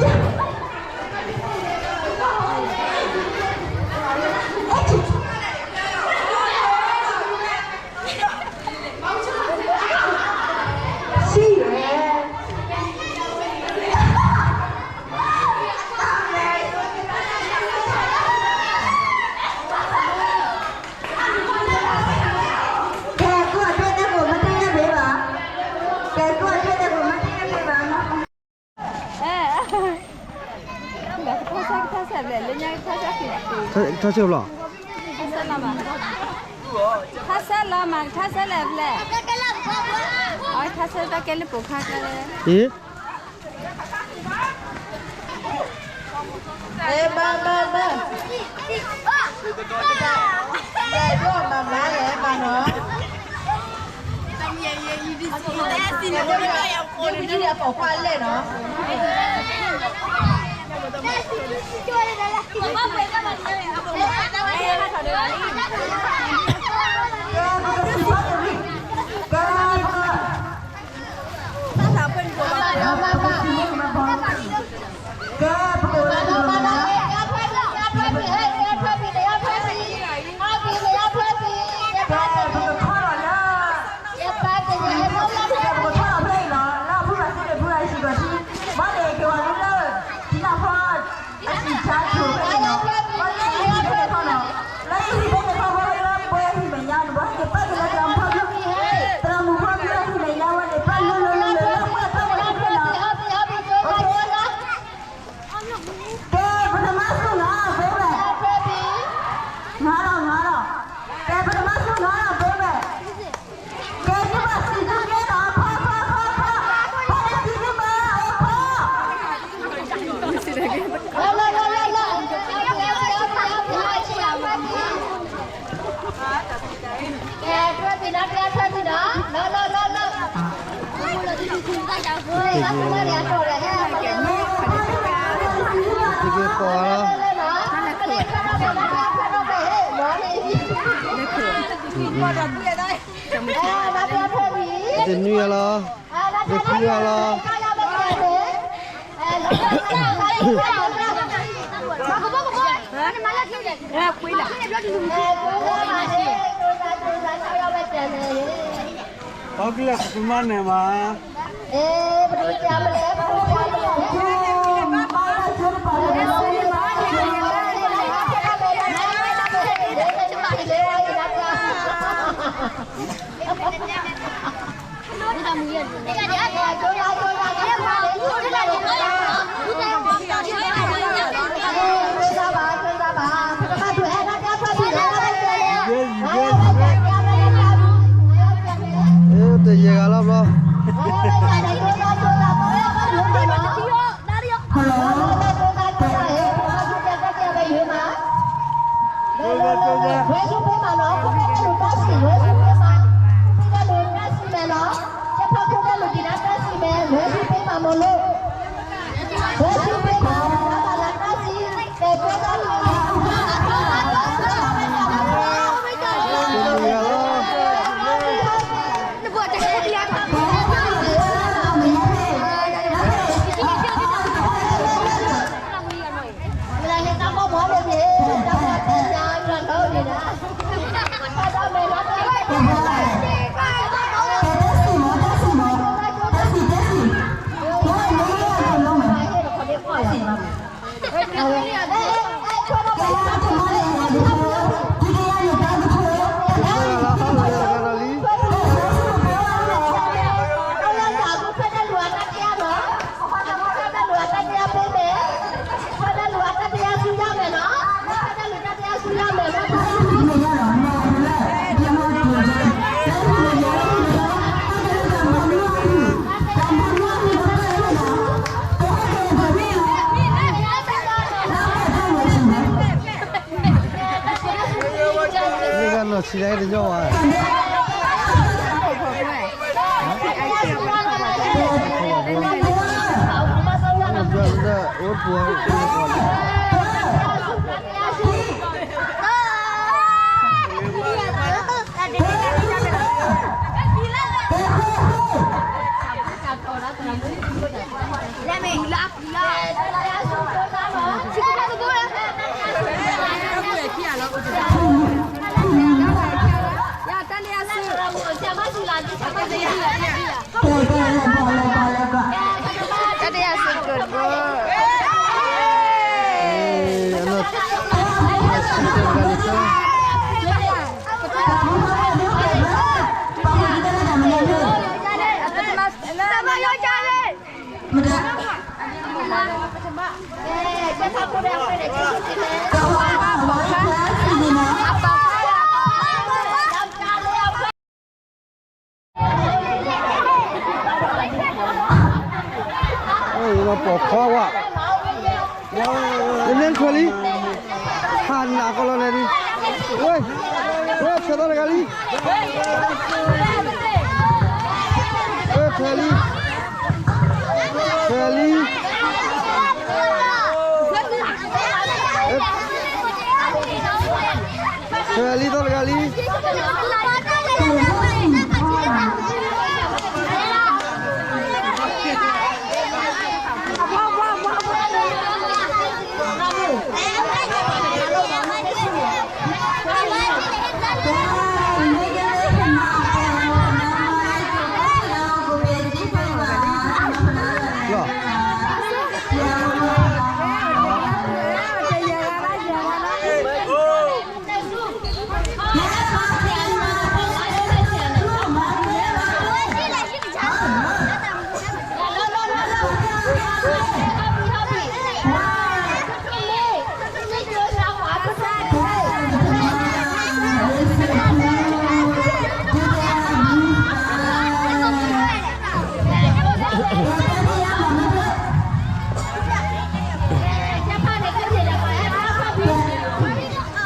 ကဲ ကွၢ်ထွဲတၢ်ကိး မၤတ့ၢ်တၢ်ဖဲဘၣ်. ကဲ ကွၢ်ထွဲတၢ်ကိး မၤတ့ၢ်တၢ်ဖဲဘၣ်. ထါဆၢဘျီ, ထါဆၢလီၤမး, ထါဆၢလီၤမး, ထါဆၢလဲၣ်ဖျဲၣ်, အထါဆၢတၢ်ကဲလၢပိာ်ခွါကျဲလဲၣ်, အ့ ဘၣ်ဘၣ်ဘၣ်, လဲၤဒိၣ်မၤမၤလဲၣ်ဘၣ်နီၤ, ပိာ်ခွါလဲၣ်နီၤ. သ့ၣ်နီၣ်တၢ်ထၢၣ်သ့ၣ်နီၣ်, လီၤလီၤလီၤလီၤ, သ့ၣ်က့ၤပီၤလီၤ, သ့ၣ်နွံလီၤ, သ့ၣ်ဃုလီၤ, အီကလၢကမၤန့ၢ်မး, တယဲၢ်ဂၤလီၤဘျီ Hello, ဝဲၢ်ဆူၣ်ဖ့မးနီၤ, ခိၣ်ဖဲတၢ်လူၤတၢ်စံၣ်, ဝဲၢ်ဆူၣ်ဖ့မး, ခိၣ်ဖဲတၢ်လူၤတၢ်စံၣ်မဲာ်နီၤ, ကဲဖးခိၣ်ဖဲတၢ်လူၤတၢ်စံၣ်မဲာ်, ဝဲၢ်ဆူၣ်ဖ့မးမိၢ်လိၣ်, ဝဲၢ်ဆူၣ်ဖ့မး, တၢ်လူၤတၢ်စံၣ်, ကဲဖဲတၢ်လူၤ မ့ၢ်ကနီၤဆံးဒၣ်တညီဘၣ်, အိၣ်ပှဲၤ တၢ်တယၤစူၤကိၣ်တဘိ, ပိာ်ခွါဝဲ, နမ့ၢ်ထွဲလံ, ဟးနးကီလီၤန့ၣ်ဒု, ဝဲ, ဝဲထွဲသီတဂၤလံ, ဝဲထွဲလံ, ထွဲလံ ထွဲလံသီတဂၤလံ.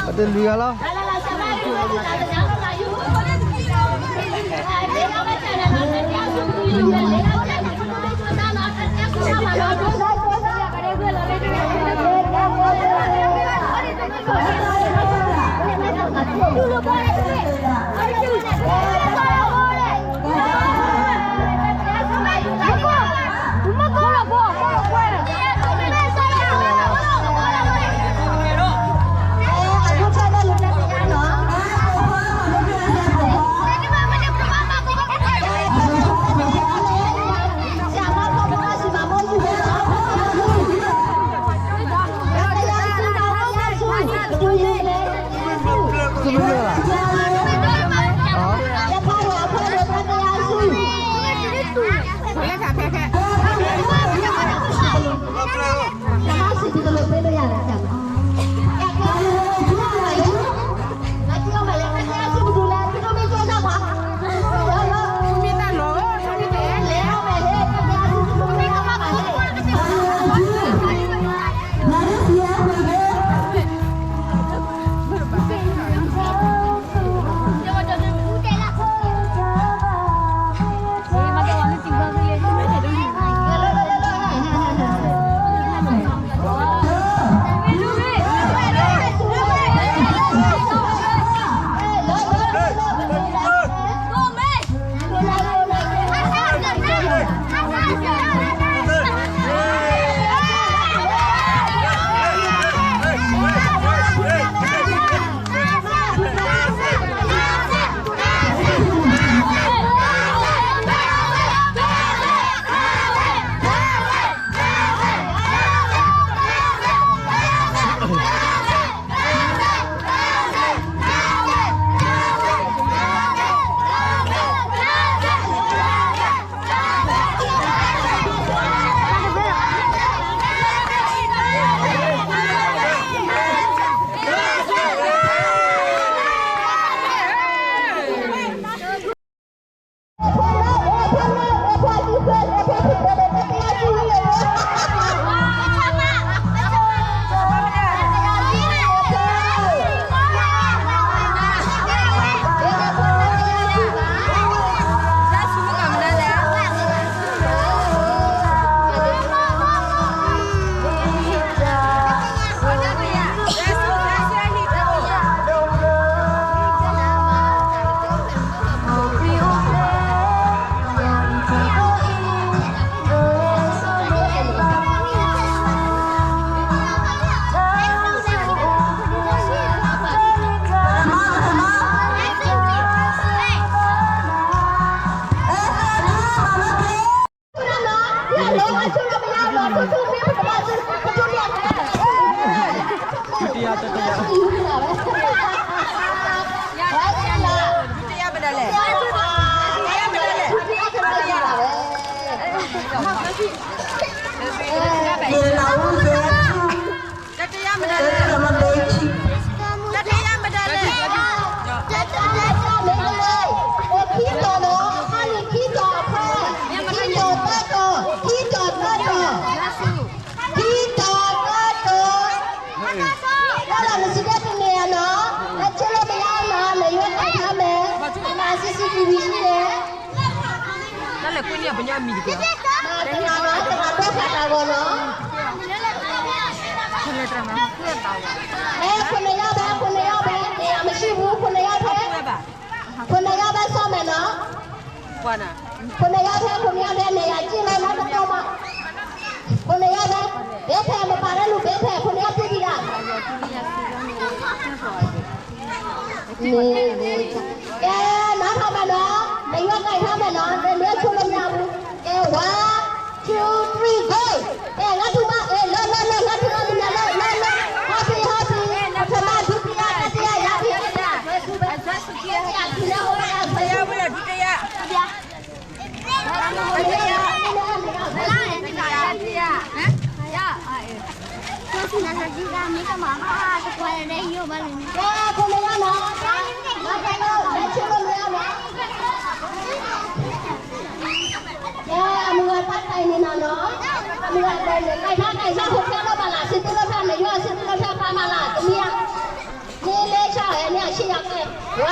အတလွံၢ်ဂၤလီၤ. တၢ်တယၢ်မတၤလဲၣ်, တၢ်တယၢ်မတၤလဲၣ်, တၢ်တယၢ်မတၤလဲၣ်, ခံတီၤနီၤ, ခံတီၤသၢတီၤ, ခံတီၤသၢတီၤ, ခံတီၤသၢတီၤ, တၢ်လီၤမစံးဒဲတန့ၢ်ဧါနီၤ, အဆိလၢပယါနီၤ, နယွဲၢ်တၢ်ခါမဲာ်, မၤ C C T V န့ၣ် တၢ်လဲၤကွံာ်န့ၢ်ပညီအမံၤတက့ၢ်, မၤတဂၤနီၤ, တဂၤဒီးဃာ်တၢ်ဂီၤနီၤ, အဲ ခွနယါဘဲ, ခွနယါဘဲ, န့ၣ် အမရှိဘူး, ခွနယါဘဲ, ခွနယါဘဲ စီၤမဲာ်နီၤ, ခွနယါဘဲ, ခွနယါဘဲ န့ၣ် ယက့ၤလီၤနီၤ, တတီၤမး, ခွနယါဘဲ, ဘဲဖဲမပာ်လၢလူၤဘဲဖဲ ခွနယါဘဲဒံးဒၣ် ကဲ, နၤထီၣ်ဘၣ်နီၤ, နယွဲၢ်ကၢ်ထီၣ်ဘၣ်နီၤ, နမ့ၢ်ဆိလၢမၢ်ပူၤ, ကဲ one, two, three, go, ကဲ လၢထူမး, ကဲ လၢ လၢ လၢ လၢထူလၢမၢ်, လၢ လၢ လၢ, ဟီၣ်ဖံး ဟီၣ်ဖံး, ပထမ ဒုတိယ တတိယ, ယၤဖံး ယၤဖံး, ယၤဖံးလၢဟိဘၣ် ယၤဖံး ယၤဖံးလၢ ဒုတိယ ကဲ အမုၢ်ဂၤတၢ်တၢ်အံၤန့ၣ်နီၤနီၤ, အမုၢ်ဂၤတၢ်အံၤန့ၣ် ကဲထီၣ်ကဲထီၣ်ဖိခဲလၢာ်ဘၣ်လၢ်, ဆံးသူလၢဖဲန့ၣ် ယွၤဆံးသူလၢဖဲဖးမးလၢ်, တမံၤဧါ, န့ၢ်လၢဆၢၣ်ဝဲန့ၣ် အဆံးယၤကဲ,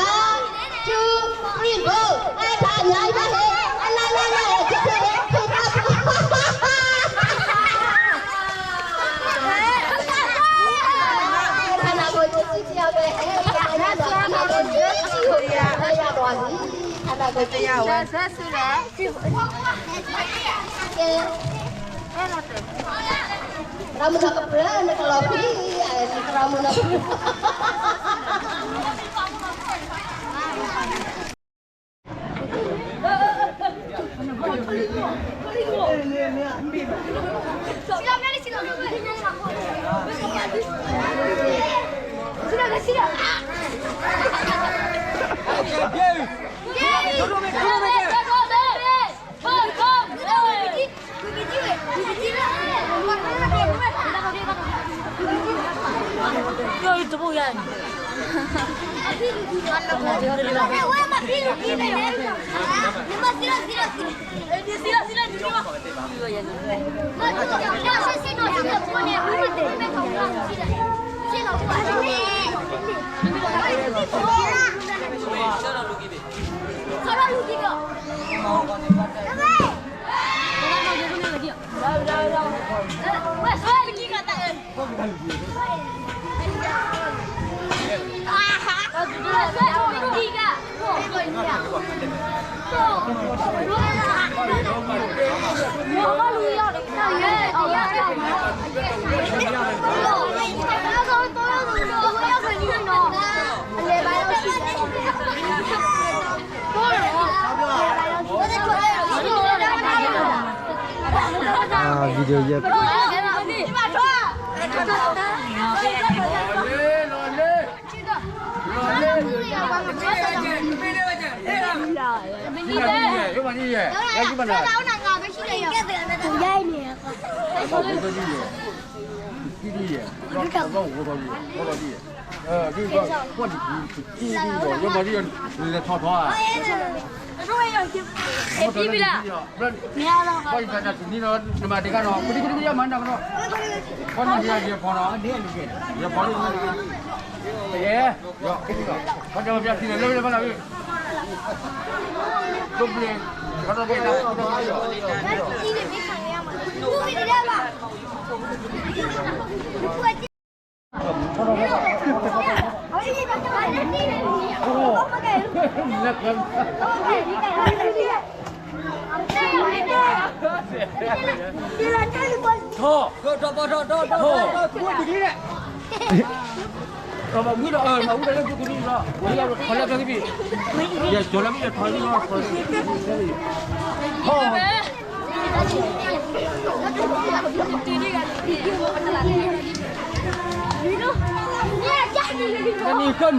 one, two, three, go, အဲၣ်ဖးအညါအံၤဘၣ်ဟ့ၣ်, အလၢလၢလၢ, Video yep.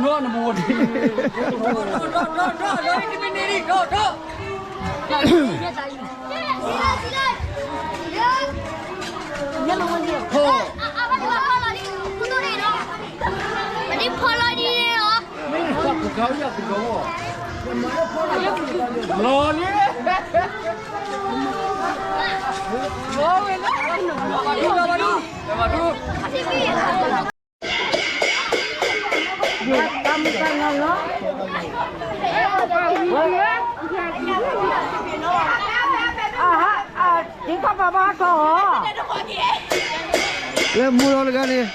လၢမူလီၤတဂၤန့ၣ်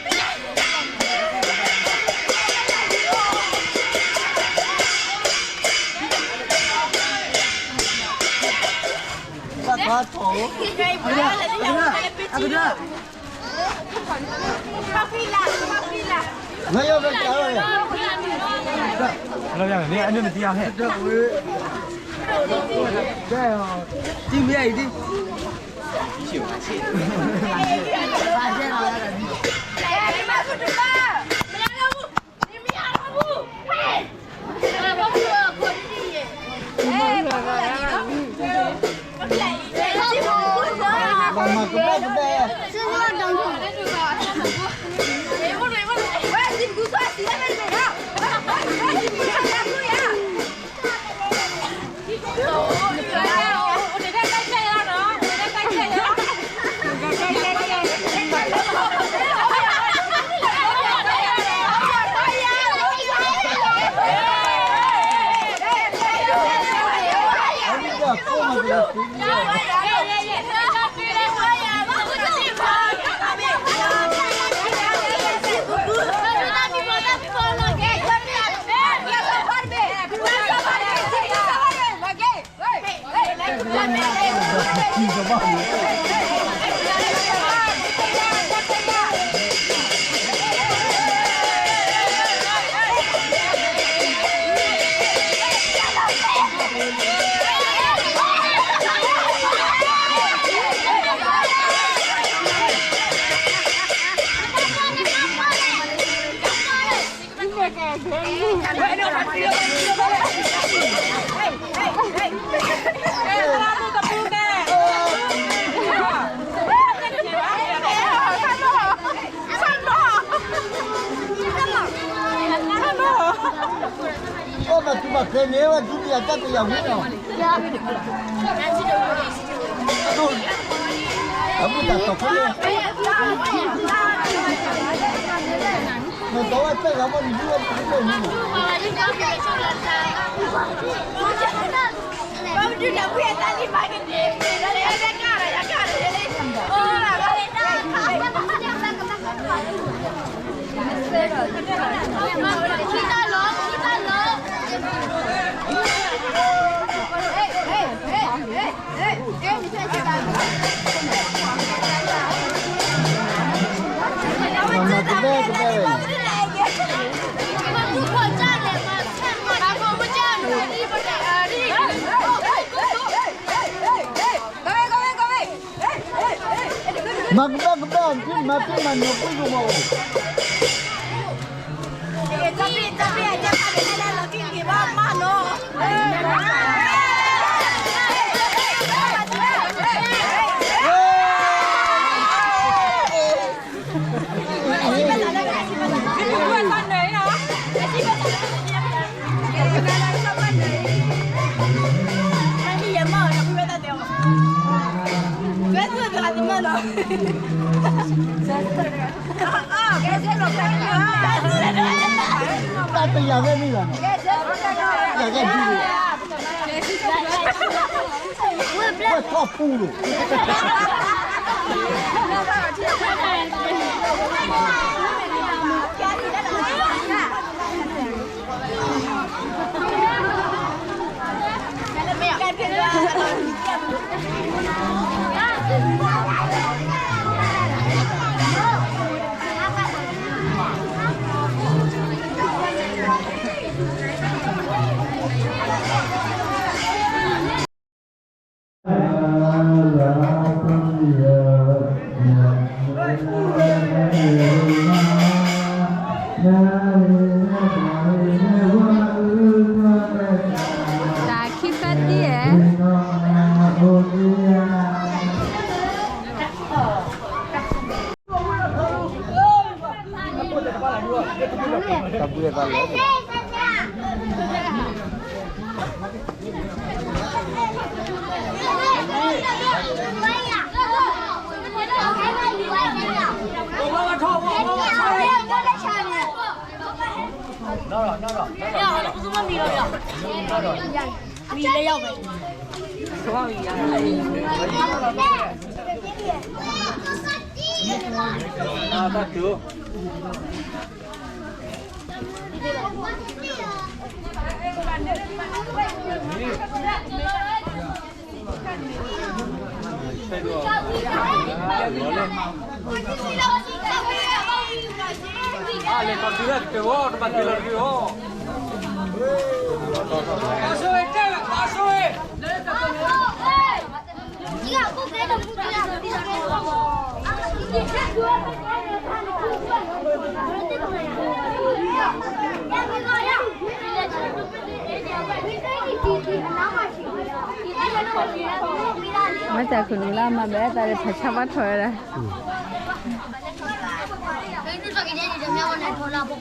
အိၣ်ဘၣ်သူဘၣ်ဃဲန့ၣ် ဝဲဒုတိယတတိယဝံၤနီၤ, အဝံတၢ်တီၢ်ဖဲလဲၣ်, နတီၢ်ဝဲတဲဂၤမ့ၢ်နဒုဝဲတကဲန့ၣ် မၤကဘၣ်ကဘၣ် ဖံမၤဖံမၤနီၤ ပှံၢ်ကဝီၤအိၣ်, တၢ်တယာ်ဝဲန့ၣ်လီၤနီၤ, တယာ်ဝဲဒ်န့ၣ်, ဝဲထီၣ်ပူၤလိာ် တၢ်ခံဖဲတံၢ်ဧၢ, တၢ်ဘုးတၢ်လၢ မ့ၢ်တၢ်ခိၣ်နူာ်လၢမၤဘဲသးဒီး ဖးဆါဘၣ်ထီၣ်ဝဲဒၣ် ပှၤပိာ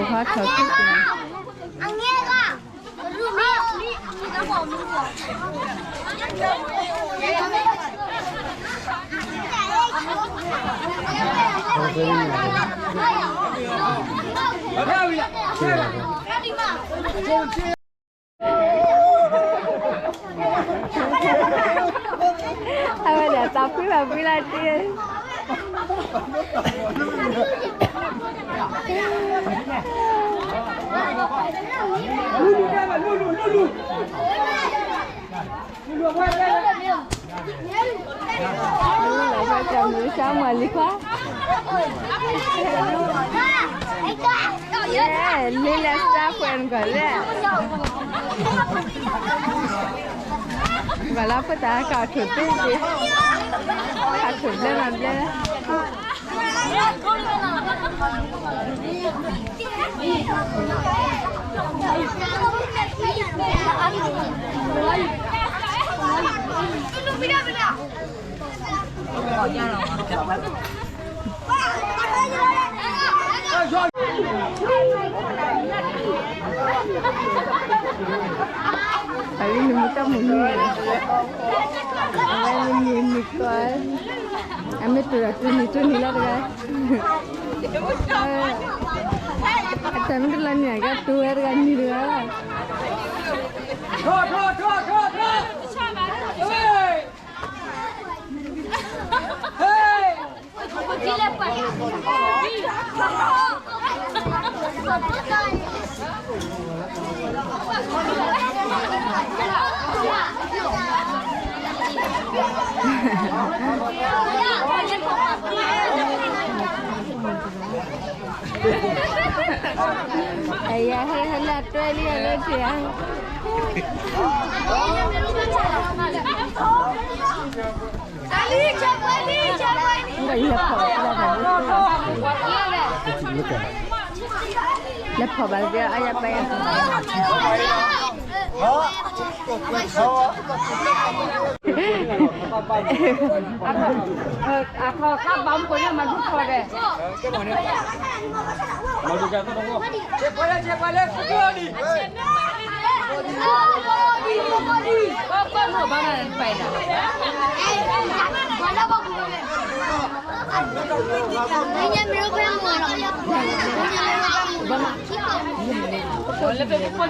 ်ခွါထီၣ်ခံ အဝဲဒၣ် သးဖှံဘၣ်ဖှံလၢတ့ လၢကမုၢ်ဆါမီၤလံခွါ လၢလၢစၢ်ခွဲးနကီၢ်လဲၣ် ကီၢ်လၢဖိသၣ်ကီၢ်ထိၣ်သ့ၣ်သ့ၣ် ကီၢ်ထိၣ်ဘျဲၣ်မၤဘျဲၣ် အဝဲနမ့ၢ်တၢ်မုၢ်နံၤ အဝဲနမ့ၢ်နံၤကီၢ် အမ့ၢ်တိၢ်ဒီးတိၢ်နံၤတိၢ်နံၤလီၤတဂၤ အတၢ်မ့ၢ်တလီၤနံၤအကတူၢ်ဝဲတဂၤနံၤတဂၤလီၤ အယၤဟဲဟဲလၢတွဲလံအလၢထံဧါ လဲၤဖီၣ်ဘၣ်လၢအယၤပၢ်ယၤ အခီၣ်ခါဘၣ်မူခိၣ်န့ၣ်မၤဒူခီၣ်ဒီး လၢပကဖိဒံးထ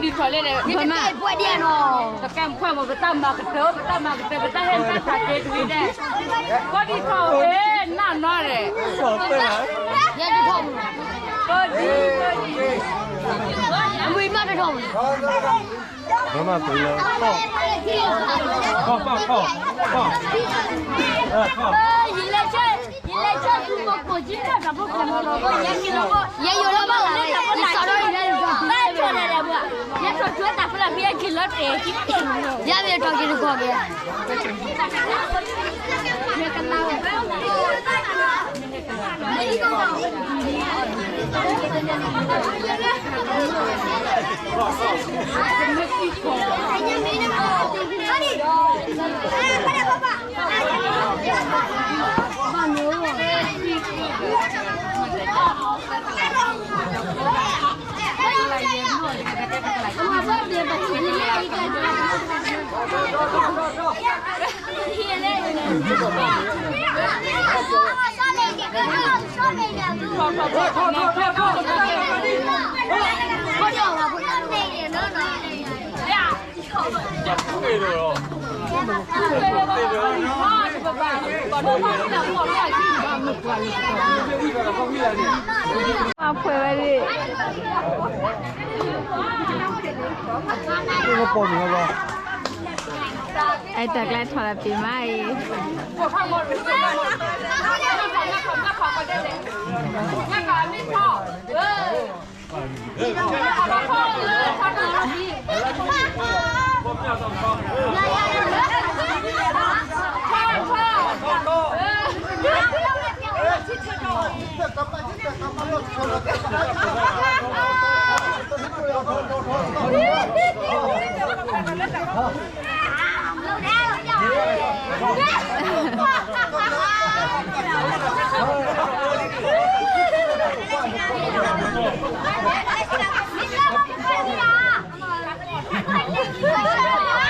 ီၣ်လဲၣ်ဒီး ပကဲမခွဲးမ့ၢ်ပတၢ်မၤကတၢၢ် ပတၢ်မၤကတၢၢ် ပတၢ်ဟဲမၤတၢ်က့ၤတဝံၤဒဲး ဖိဒံးထီၣ်ဝဲနၢ်နီၢ်ဒီး ယဲတထီၣ်မူ အမုၢ်မးတထီၣ်မူ ဘၣ်မၤပှဲၤလၢ ခီၣ်ခီၣ်ခီၣ်ခီၣ် ယလဲၤဆၢ ယလဲၤဆၢသူမိၢ်ကိးကံထီၣ်တၢ်ဖိကီၢ်မီၤလီၤဘီ ယဲယိၤလၢဘၣ်လၢ်လၢ ယစးထီၣ်ယလဲၤလၢ ဘၣ်ထီၣ်လဲၤလၢပှၤ ယဲထီၣ်ထွဲတၢ်ဖဲလၢဖဲယက့ၤလီၤတဲာ် ယဲမ့ၢ်ထီၣ်က့ၤတကီၢ်က့ၤ အဖှဲဝဲဒၣ် အဲတၢ်ကျဲထီၣ်လၢပံၤမးအံၤ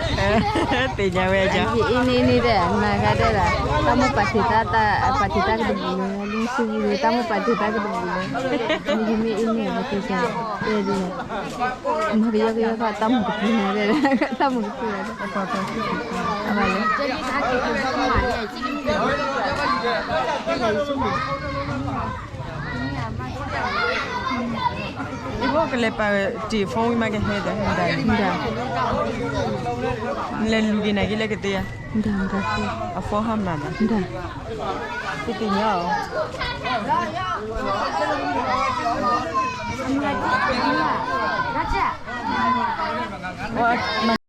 သ့ၣ်ညါဝဲယၤ ယအ့န့ၢ်န့ၢ်ဒီး မၤဂၤဒဲးဒၣ် တၢ်မိၢ်ပာ်ထံၣ်တၢ် ပာ်ထံၣ်တၢ်ကတဘူၣ်လၢ လၢစုပူၤလၢ တၢ်မိၢ်ပာ်ထံၣ်တၢ်ကတဘူၣ်လၢ မ့မ့ၢ်အ့န့ၢ် ပကစၢ် တဲဒ်န့ၣ် မၤကယီကယီကီ တၢ်မုာ်ကပူၤန့ၣ် တၢ်မုာ်ကပူၤန့ၣ် အဘၣ်လၢ ကလဲၤပာ်တ့ၢ် phone ဝံၤမးကဟဲဒီး မတၤ လဲၤလူၤက့ၤနၤက့ၤလၢကသ့ဧါ မတၤ မတၤ အ phone ဟါမၢ်ဘၣ် မတၤ သ့ၣ်ညါအီၤ မ